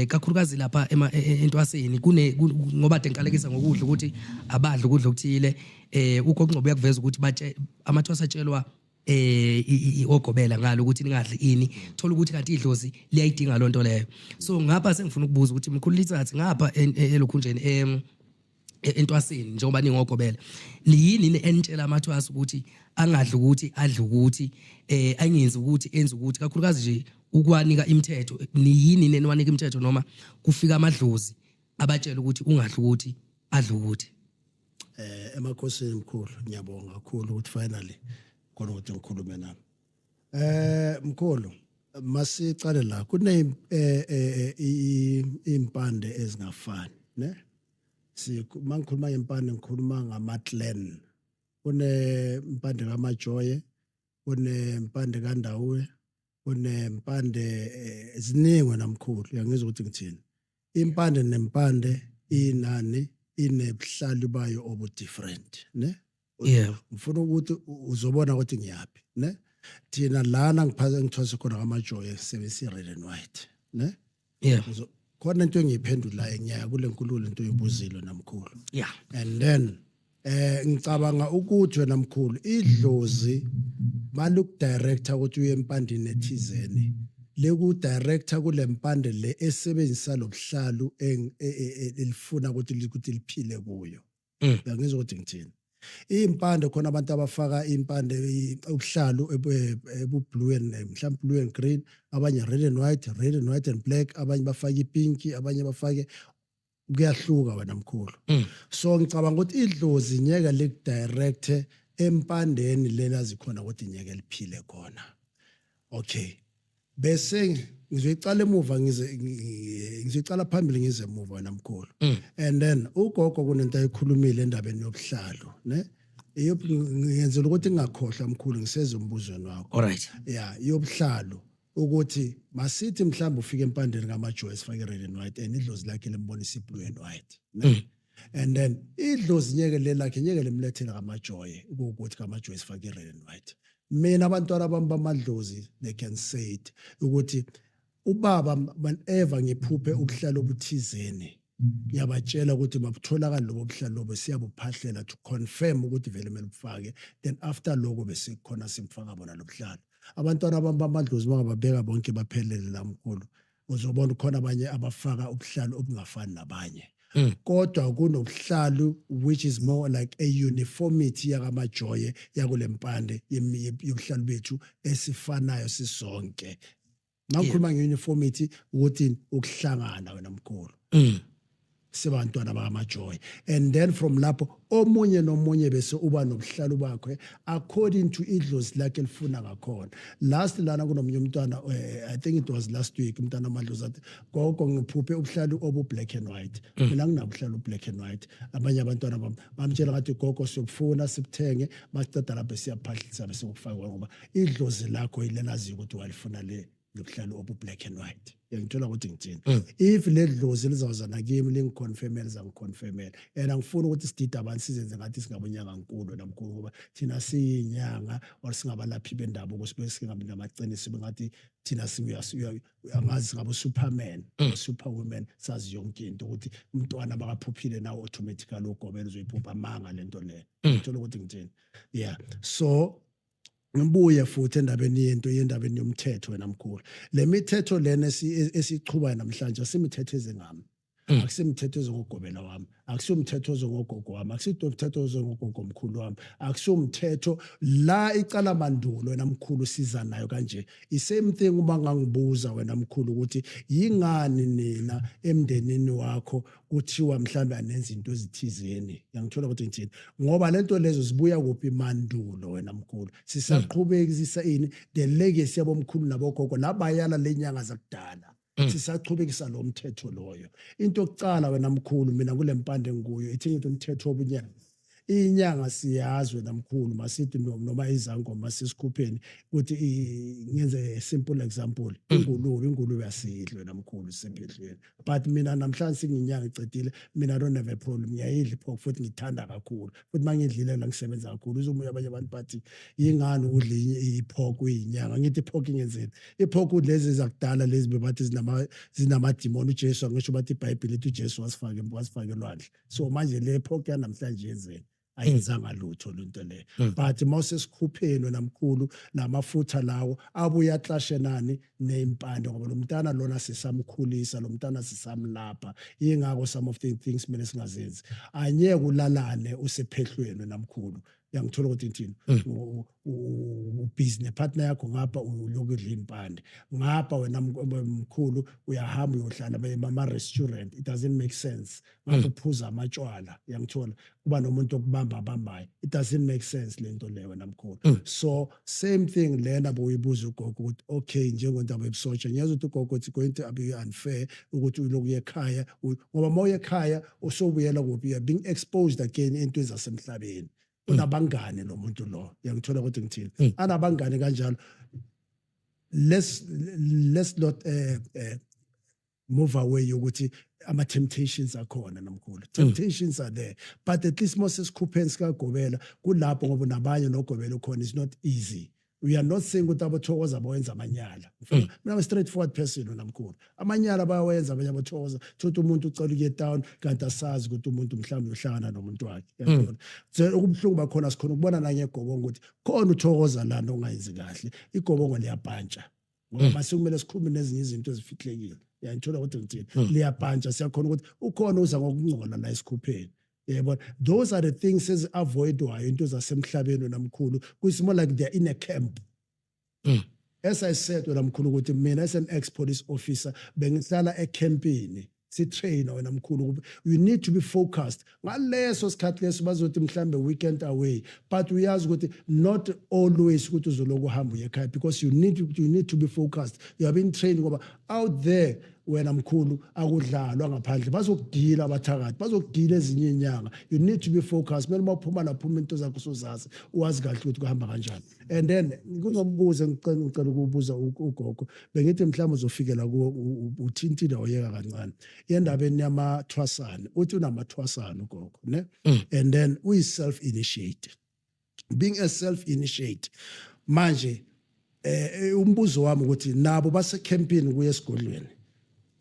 kakhulukazi lapha entwaseni kune ngoba de ngiqalekisa ngokudla ukuthi abadli ukudla okuthile. Ugogo uNgcobo uyakuveza ukuthi batshe amathwasa atshelwa ogobela ngalo ukuthi ningadli ini, thola ukuthi kanti idlozi liyayidinga lonto leyo. So ngapha sengifuna ukubuza ukuthi, mkhulu Litsatsi, ngapha elokhunjeni entwaseni, njengoba ningogobela, liyini enitshela amathwasa ukuthi angadli ukuthi adle ukuthi angenzi ukuthi enze ukuthi, kakhulukazi nje ukwanika imithetho, niyini neniwanika imithetho noma kufika amadlozi abatshela ukuthi ungadli ukuthi adle ukuthi? Emakhosini mkhulu, ngiyabonga kakhulu ukuthi finally khona ukuthi ngikhulume nami. Mkhulu, masicale la kune impande ezingafani, ne? Si mangikhuluma ngempande ngikhuluma ngama clan. Kune impande kaMajoye, kune impande kaNdawuwe, kune impande ziningi wena mkhulu, uyangizwa ukuthi ngithini. Impande nempande inani inebuhlalu bayo obu different, ne? Ngifuna ukuthi uzobona ukuthi ngiyaphi, ne? Thina lana ngiphathe ngithwase khona kaMajoye sebenzisa red and white, ne? Khona into engiyiphendulayo, ngiyaya kule nkululo into oyibuzile namkhulu. And then ngicabanga ukuthi wena mkhulu idlozi maliku-director ukuthi uye empandeni ethizeni, leku director kule mpande le esebenzisa lobuhlalu elifuna ukuthi liphile kuyo. Uyangizwa ukuthi ngithini? Impande khona abantu abafaka impande ubuhlalu ebu blue and mhlawumbe blue and green, abanye red and white, red and white and black, abanye bafake ipink, abanye bafake, kuyahluka wena mkhulu. So ngicabanga ukuthi idlozi nyeke likudirect empandeni lela zikhona ukuthi nyeke liphile khona. Okay, bese ngizoyicala emuva, ngize ngizoyicala phambili, ngize emuva wena mkhulu. And then ugogo kunento ayikhulumile endabeni yobuhlalo, ne? Ngiyenzela ukuthi ngingakhohlwa mkhulu, ngiseze umbuzweni wakho. All right. Ya, yobuhlalo ukuthi masithi mhlawumbe ufike empandeni kaMajoy sifake red and white and idlozi lakhe limbonisa i-blue and white, ne? And then idlozi nyeke lelakhe nyeke limlethele kaMajoy ukuthi kaMajoy sifake red and white. Mina abantwana bami bamadlozi, they can say it ukuthi ubaba, whenever ngiphuphe ubuhlalo obuthizeni, ngiyabatshela ukuthi mabutholakala lobo buhlalo lobo, siyabuphahlela to confirm ukuthi vele kumele bufake. Then after lokho bese khona simfaka bona lo buhlalo. Abantwana bami bamadlozi bangababeka bonke baphelele la, mkhulu, uzobona khona abanye abafaka ubuhlalo obungafani nabanye, kodwa kunobuhlalu which is more like a uniformity yakamajoye yakule mpande yobuhlalu bethu esifanayo sisonke. Mangikhuluma nge-uniformity ukuthi ukuhlangana, wena mkhulu, sibantwana bakamajoy, and then from lapho omunye nomunye bese uba nobuhlalu bakhe according to idlozi lakhe elifuna ngakhona. Last lana kunomunye umntwana, I think it was last week, umntwana amadlozi athi, "Gogo, ngiphuphe ubuhlalu obu black and white." Mina nginabuhlalu black and white. Abanye abantwana bami bamtshela ngathi, "Gogo, siyokufuna sibuthenge." Baceda lapho siyaphahlisa bese kufakwa ngoba idlozi lakho ilelaziyo ukuthi walifuna le lobuhlalu obu black and white. Uyangithola ukuthi ngithini? If le dlozi lizawuzana kimi lingiconfirmele, lizangiconfirmela, and angifuni ukuthi sidide abantu, sizenze ngathi singabonyanga nkulu namkhulu, ngoba thina siyinyanga or singabalaphi bendabuko, sibe singabi namaqiniso, sibe ngathi thina angazi singabo superman or superwoman, sazi yonke into, ukuthi umntwana bakaphuphile nawe automatically ugobela uzoyiphupha. Amanga lento leyo. Uthola ukuthi ngithini? Yeah, so ngibuye futhi endabeni yento yendabeni yomthetho, wena mkhulu. Le mithetho lena esichubayo namhlanje asimithetho ezingami, akusimithetho ezongogobela wami, akusiwumthetho ozongogogo wami, akusiwumthetho ozongogogo mkhulu wami, akusiwumthetho la icala mandulo, wena mkhulu, siza nayo kanje. I-same thing uma ngangibuza, wena mkhulu, ukuthi yingani nina emndenini wakho kuthiwa mhlambe anenza into ezithizeni, yangithola ukuthi ngithini? Ngoba lento lezo zibuya kuphi mandulo, wena mkhulu? Sisaqhubekisa ini? The legacy yabomkhulu nabogogo labayala lenyanga zakudala, sisachubekisa lo mthetho loyo. Into yokucala, wena mkhulu, mina kule mpande ngikuyo ithi ngithi umthetho wobunyanga, inyanga siyazi, wena mkhulu, masithi noma izangoma sisikhupheni ukuthi ngenze a simple example, ingulube asidli, wena mkhulu, sisephehlweni. But mina namhlanje singinyanga icedile, mina I don't have a problem, ngiyayidla ipork futhi ngithanda kakhulu, futhi mangidlile la ngisebenza kakhulu. Uzomuya abanye abantu bathi, "Yingani udla ipork uyinyanga?" Ngithi ipork ingenzeni? Ipork lezi zakudala lezi bebathi zinamadimoni. uJesu angisho bathi iBhayibheli lithi uJesu wasifaka elwandle. So manje le pork yanamhlanje yenzeni? Ayenzanga lutho lento le. But mawusesikhupheni, wena mkhulu, lamafutha lawo abuye aclashe nani? Nempande, ngoba lo mntana lona sisamkhulisa, lo mntana sisamlapha. Yingakho some of the things kumele singazenzi. Anyeke ulalane usephehlweni, wena mkhulu. Uyangithola ukuthi ngithini? Ubhizi nepartner yakho ngapha, ulokhu udla impande ngapha, wena mkhulu, uyahamba uyohlala ama-restaurant. It doesn't make sense. Ngapha uphuza amatshwala, uyangithola, kuba nomuntu okubamba abambayo. It doesn't make sense lento leyo, wena mkhulu. So same thing lena boyibuza ugogo ukuthi okay, njengontaba ebusotsha, ngiyazi ukuthi ugogo it's going to be unfair ukuthi ulokhu uye ekhaya, ngoba uma uye ekhaya usubuyela kuphi? You are being exposed again entweni zasemhlabeni. Unabangane lo muntu lo, uyangithola ukuthi ngithini? Anabangane kanjalo. Let's not move away ukuthi ama temptations akhona namkhulu. Temptations are there, but at least mose sikhupheni sikagobela kulapho, ngoba nabanye nogobela ukhona. It's not easy. We are not saying ukuthi abothokoza bawenza amanyala. Mina I'm a straightforward person, namkhulu. Amanyala bayawenza abanye abothokoza, thothi umuntu ucela ukuye town, kanti asazi ukuthi umuntu mhlawumbe uhlangana nomuntu wakhe, uyabona? So ukubuhlungu bakhona sikhona ukubona nangegobongo ukuthi khona uthokoza lana ongayenzi kahle, igobongo liyabhantsha, ngoba mase kumele sikhulume nezinye izinto ezifihlekile. Uyangithola ukuthi ngithini? Liyabhantsha, siyakhona ukuthi ukhona uza ngokungcola la esikhupheni, yebo. Those are the things ezi-avoidwayo, into zasemhlabeni, namkhulu. It's more like they're in a camp. As I said, wena mkhulu, ukuthi mina as an ex police officer bengihlala ecampini, si-train, wena mkhulu, ukuba you need to be focused ngaleso sikhathi leso. Bazothi mhlambe weekend away, but uyazi ukuthi not always ukuthi uzoloku uhamba uye ekhaya, because you need to be focused. You have been trained, ngoba out there, wena mkhulu, akudlalwa ngaphandle. Bazokugila abathakathi, bazokugila ezinye inyanga. You need to be focused. Kumele uma uphuma laphuma into zakho sozazi, uwazi kahle ukuthi kuhamba kanjani. And then kunombuzo engicela ukubuza ugogo, bengithi mhlawumbe uzofikela kuwo, uthintile wayeka kancane endabeni yamathwasane. Uthi unamathwasane ugogo, ne? And then uyi self initiate. Being a self initiate Manje umbuzo wami ukuthi nabo basecampini kuye esigodlweni,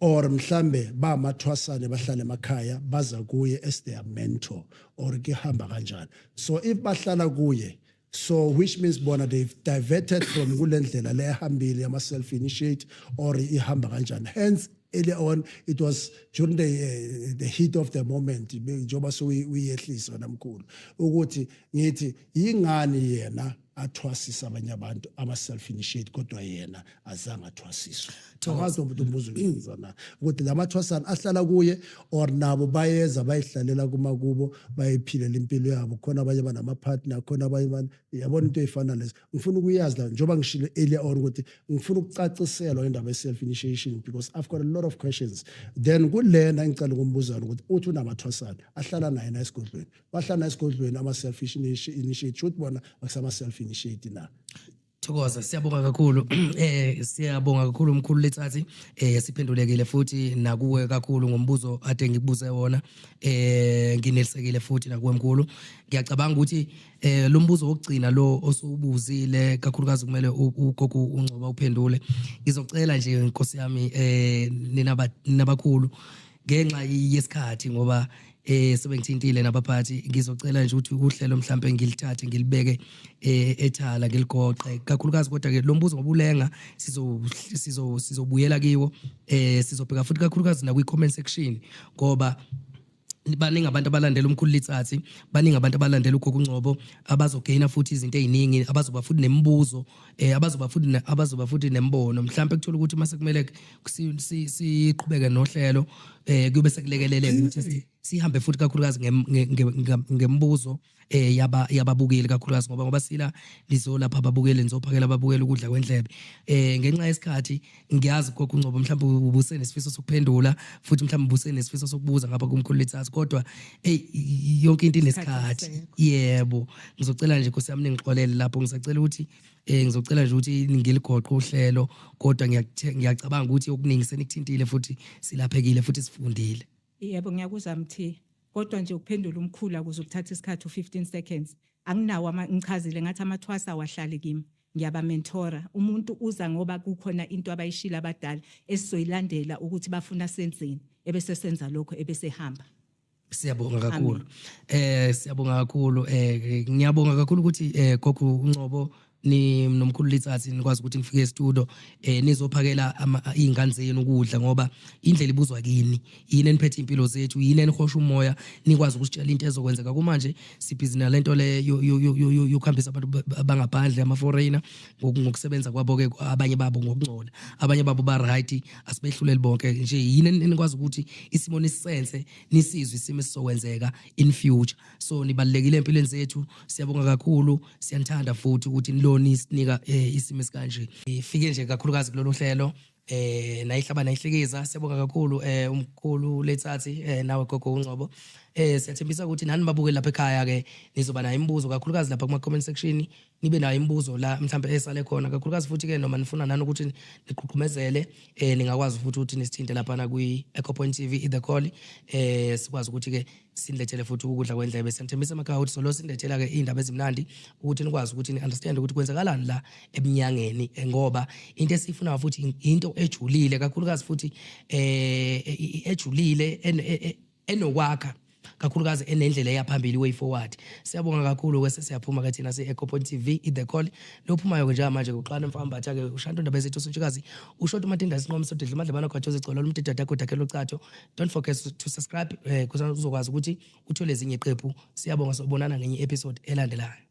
or mhlambe bamathwasane bahlala emakhaya, baza kuye as their mentor, or kuhamba kanjani? So if bahlala kuye, so which means bona they've diverted from kulendlela le ehambile yama self initiate, or ihamba kanjani? Hence earlier on, it was during the heat of the moment, njengoba sokuyehlisa namkhulu, ukuthi ngithi yingani yena athwasisa abanye abantu ama self initiate, kodwa yena azange athwasiswe? Angazi ukuthi umbuzo uyizwa na, ukuthi lamathwasana ahlala kuye or nabo bayeza bayihlalela kuma kubo, bayiphilela impilo yabo khona, abanye banama-partner khona, abanye yabona into ey'fana lezo. Ngifuna ukuyazi la, njengoba ngishilo earlier on ukuthi ngifuna ukucaciselwa indaba ye-self initiation, because I've got a lot of questions. Then kulena engicela ukumbuzana ukuthi uthi unamathwasana ahlala naye na esigodlweni, bahlala naye esigodlweni ama-self initiate, shuthi bona akusama-self initiate na? Thokoza, siyabonga kakhulu. Siyabonga kakhulu umkhulu Letsatsi. Siphendulekile futhi nakuwe kakhulu ngombuzo ade ngikubuze wona. Nginelisekile futhi nakuwe mkhulu. Ngiyacabanga ukuthi lo mbuzo wokugcina lo osubuzile kakhulukazi kumele ugogo uNgcobo uphendule. Ngizocela nje, inkosi yami, nina nabakhulu, ngenxa yesikhathi, ngoba sebengithintile nabaphathi, ngizocela nje ukuthi uhlelo mhlambe ngilithathe ngilibeke ethala, ngiligoqe kakhulukazi. Kodwa ke lo mbuzo ngoba ulenga, sizo sizo sizobuyela kiwo. Sizobheka futhi kakhulukazi na kwi comment section, ngoba baningi abantu abalandela umkhulu Letsatsi, baningi abantu abalandela ugogo Ngcobo, abazogaina futhi izinto eziningi, abazoba futhi nemibuzo, abazoba futhi nembono. Mhlawumbe kuthola ukuthi mase kumele siqhubeke nohlelo, kube sekulekeleleka ukuthi sihambe futhi kakhulukazi ngembuzo yaba yababukeli kakhulukazi, ngoba sila lizolapha ababukeli, nizophakela ababukeli ukudla kwendlebe. Ngenxa yesikhathi, ngiyazi gogo Ngcobo mhlawumbe ubusenesifiso sokuphendula futhi mhlawumbe ubusenesifiso sokubuza ngapha kumkhulu Letsatsi, kodwa hey, yonke into inesikhathi. Asikho. Yebo, ngizocela nje, Nkosi yami, ningixolele lapho. Ngisacela ukuthi ngizocela nje ukuthi ngiligoqe uhlelo, kodwa ngiyacabanga ukuthi okuningi senikuthintile futhi silaphekile futhi sifundile. Yebo, ngiyakuzwa Mthi, kodwa nje ukuphendula umkhulu akuze ukuthatha isikhathi u15 seconds. Anginawo ama ngichazile ngathi amathwasa awahlali kimi, ngiyaba-mentora. Umuntu uza ngoba kukhona into abayishila abadala esizoyilandela ukuthi bafuna senzeni, ebese senza lokho, ebese hamba. Siyabonga kakhulu. Siyabonga kakhulu. Ngiyabonga kakhulu ukuthi gogo uNgcobo ni nomkhulu Letsatsi nikwazi ukuthi nifike e-studio nizophakela izingane zenu ukudla, ngoba indlela ibuzwa kini, yini eniphethe impilo zethu, yini enihosha umoya, nikwazi ukusitshela into ezokwenzeka. Kumanje sibhizi nalento le yokuhambisa abantu abangaphandle, ama foreigner, ngokusebenza kwabo ke, abanye babo ngokungcola, abanye babo ba right, asibehluleli bonke nje. Yini enikwazi ukuthi isimo nisense, nisizwe isimo esizokwenzeka in future? So nibalulekile empilweni zethu. Siyabonga kakhulu, siyanithanda futhi ukuthi niloni sinika isimo esikanje. Ifike nje kakhulukazi kulolu hlelo nayihlaba nayihlikiza. Siyabonga kakhulu umkhulu Letsatsi, nawe gogo uNgcobo. Siyathembisa ukuthi nani babuke lapha ekhaya ke nizoba nayo imibuzo kakhulukazi lapha kuma comment section, nibe nayo imibuzo la mhlawumbe esale khona kakhulukazi. Futhi ke noma nifuna nani ukuthi niqhuqhumezele, ningakwazi futhi ukuthi nisithinte lapha na kwi Echo Point TV, i The Call, sikwazi ukuthi ke sinilethele futhi ukudla kwendlebe. Siyanithembisa emakhaya ukuthi solo sinilethela ke indaba ezimnandi, ukuthi nikwazi ukuthi ni understand ukuthi kwenzakalani la ebunyangeni, ngoba into esiyifunayo futhi into ejulile kakhulukazi, futhi ejulile, enokwakha kakhulukazi, enendlela eyaphambili, way forward. Siyabonga kakhulu ke, sesiyaphuma ke thina si-Echo Point TV, i-The Call. Lophumayo ke njengamanje kuqala mfambatha ke ushanto ndaba zethu usuntshikazi ushoto umatinda isinqomo sodidla umadlebana gwajoza igcolo lumdidada kodakela ucatho. Don't forget to subscribe, uzokwazi ukuthi uthole ezinye iqephu. Siyabonga, sobonana ngenye episode elandelayo.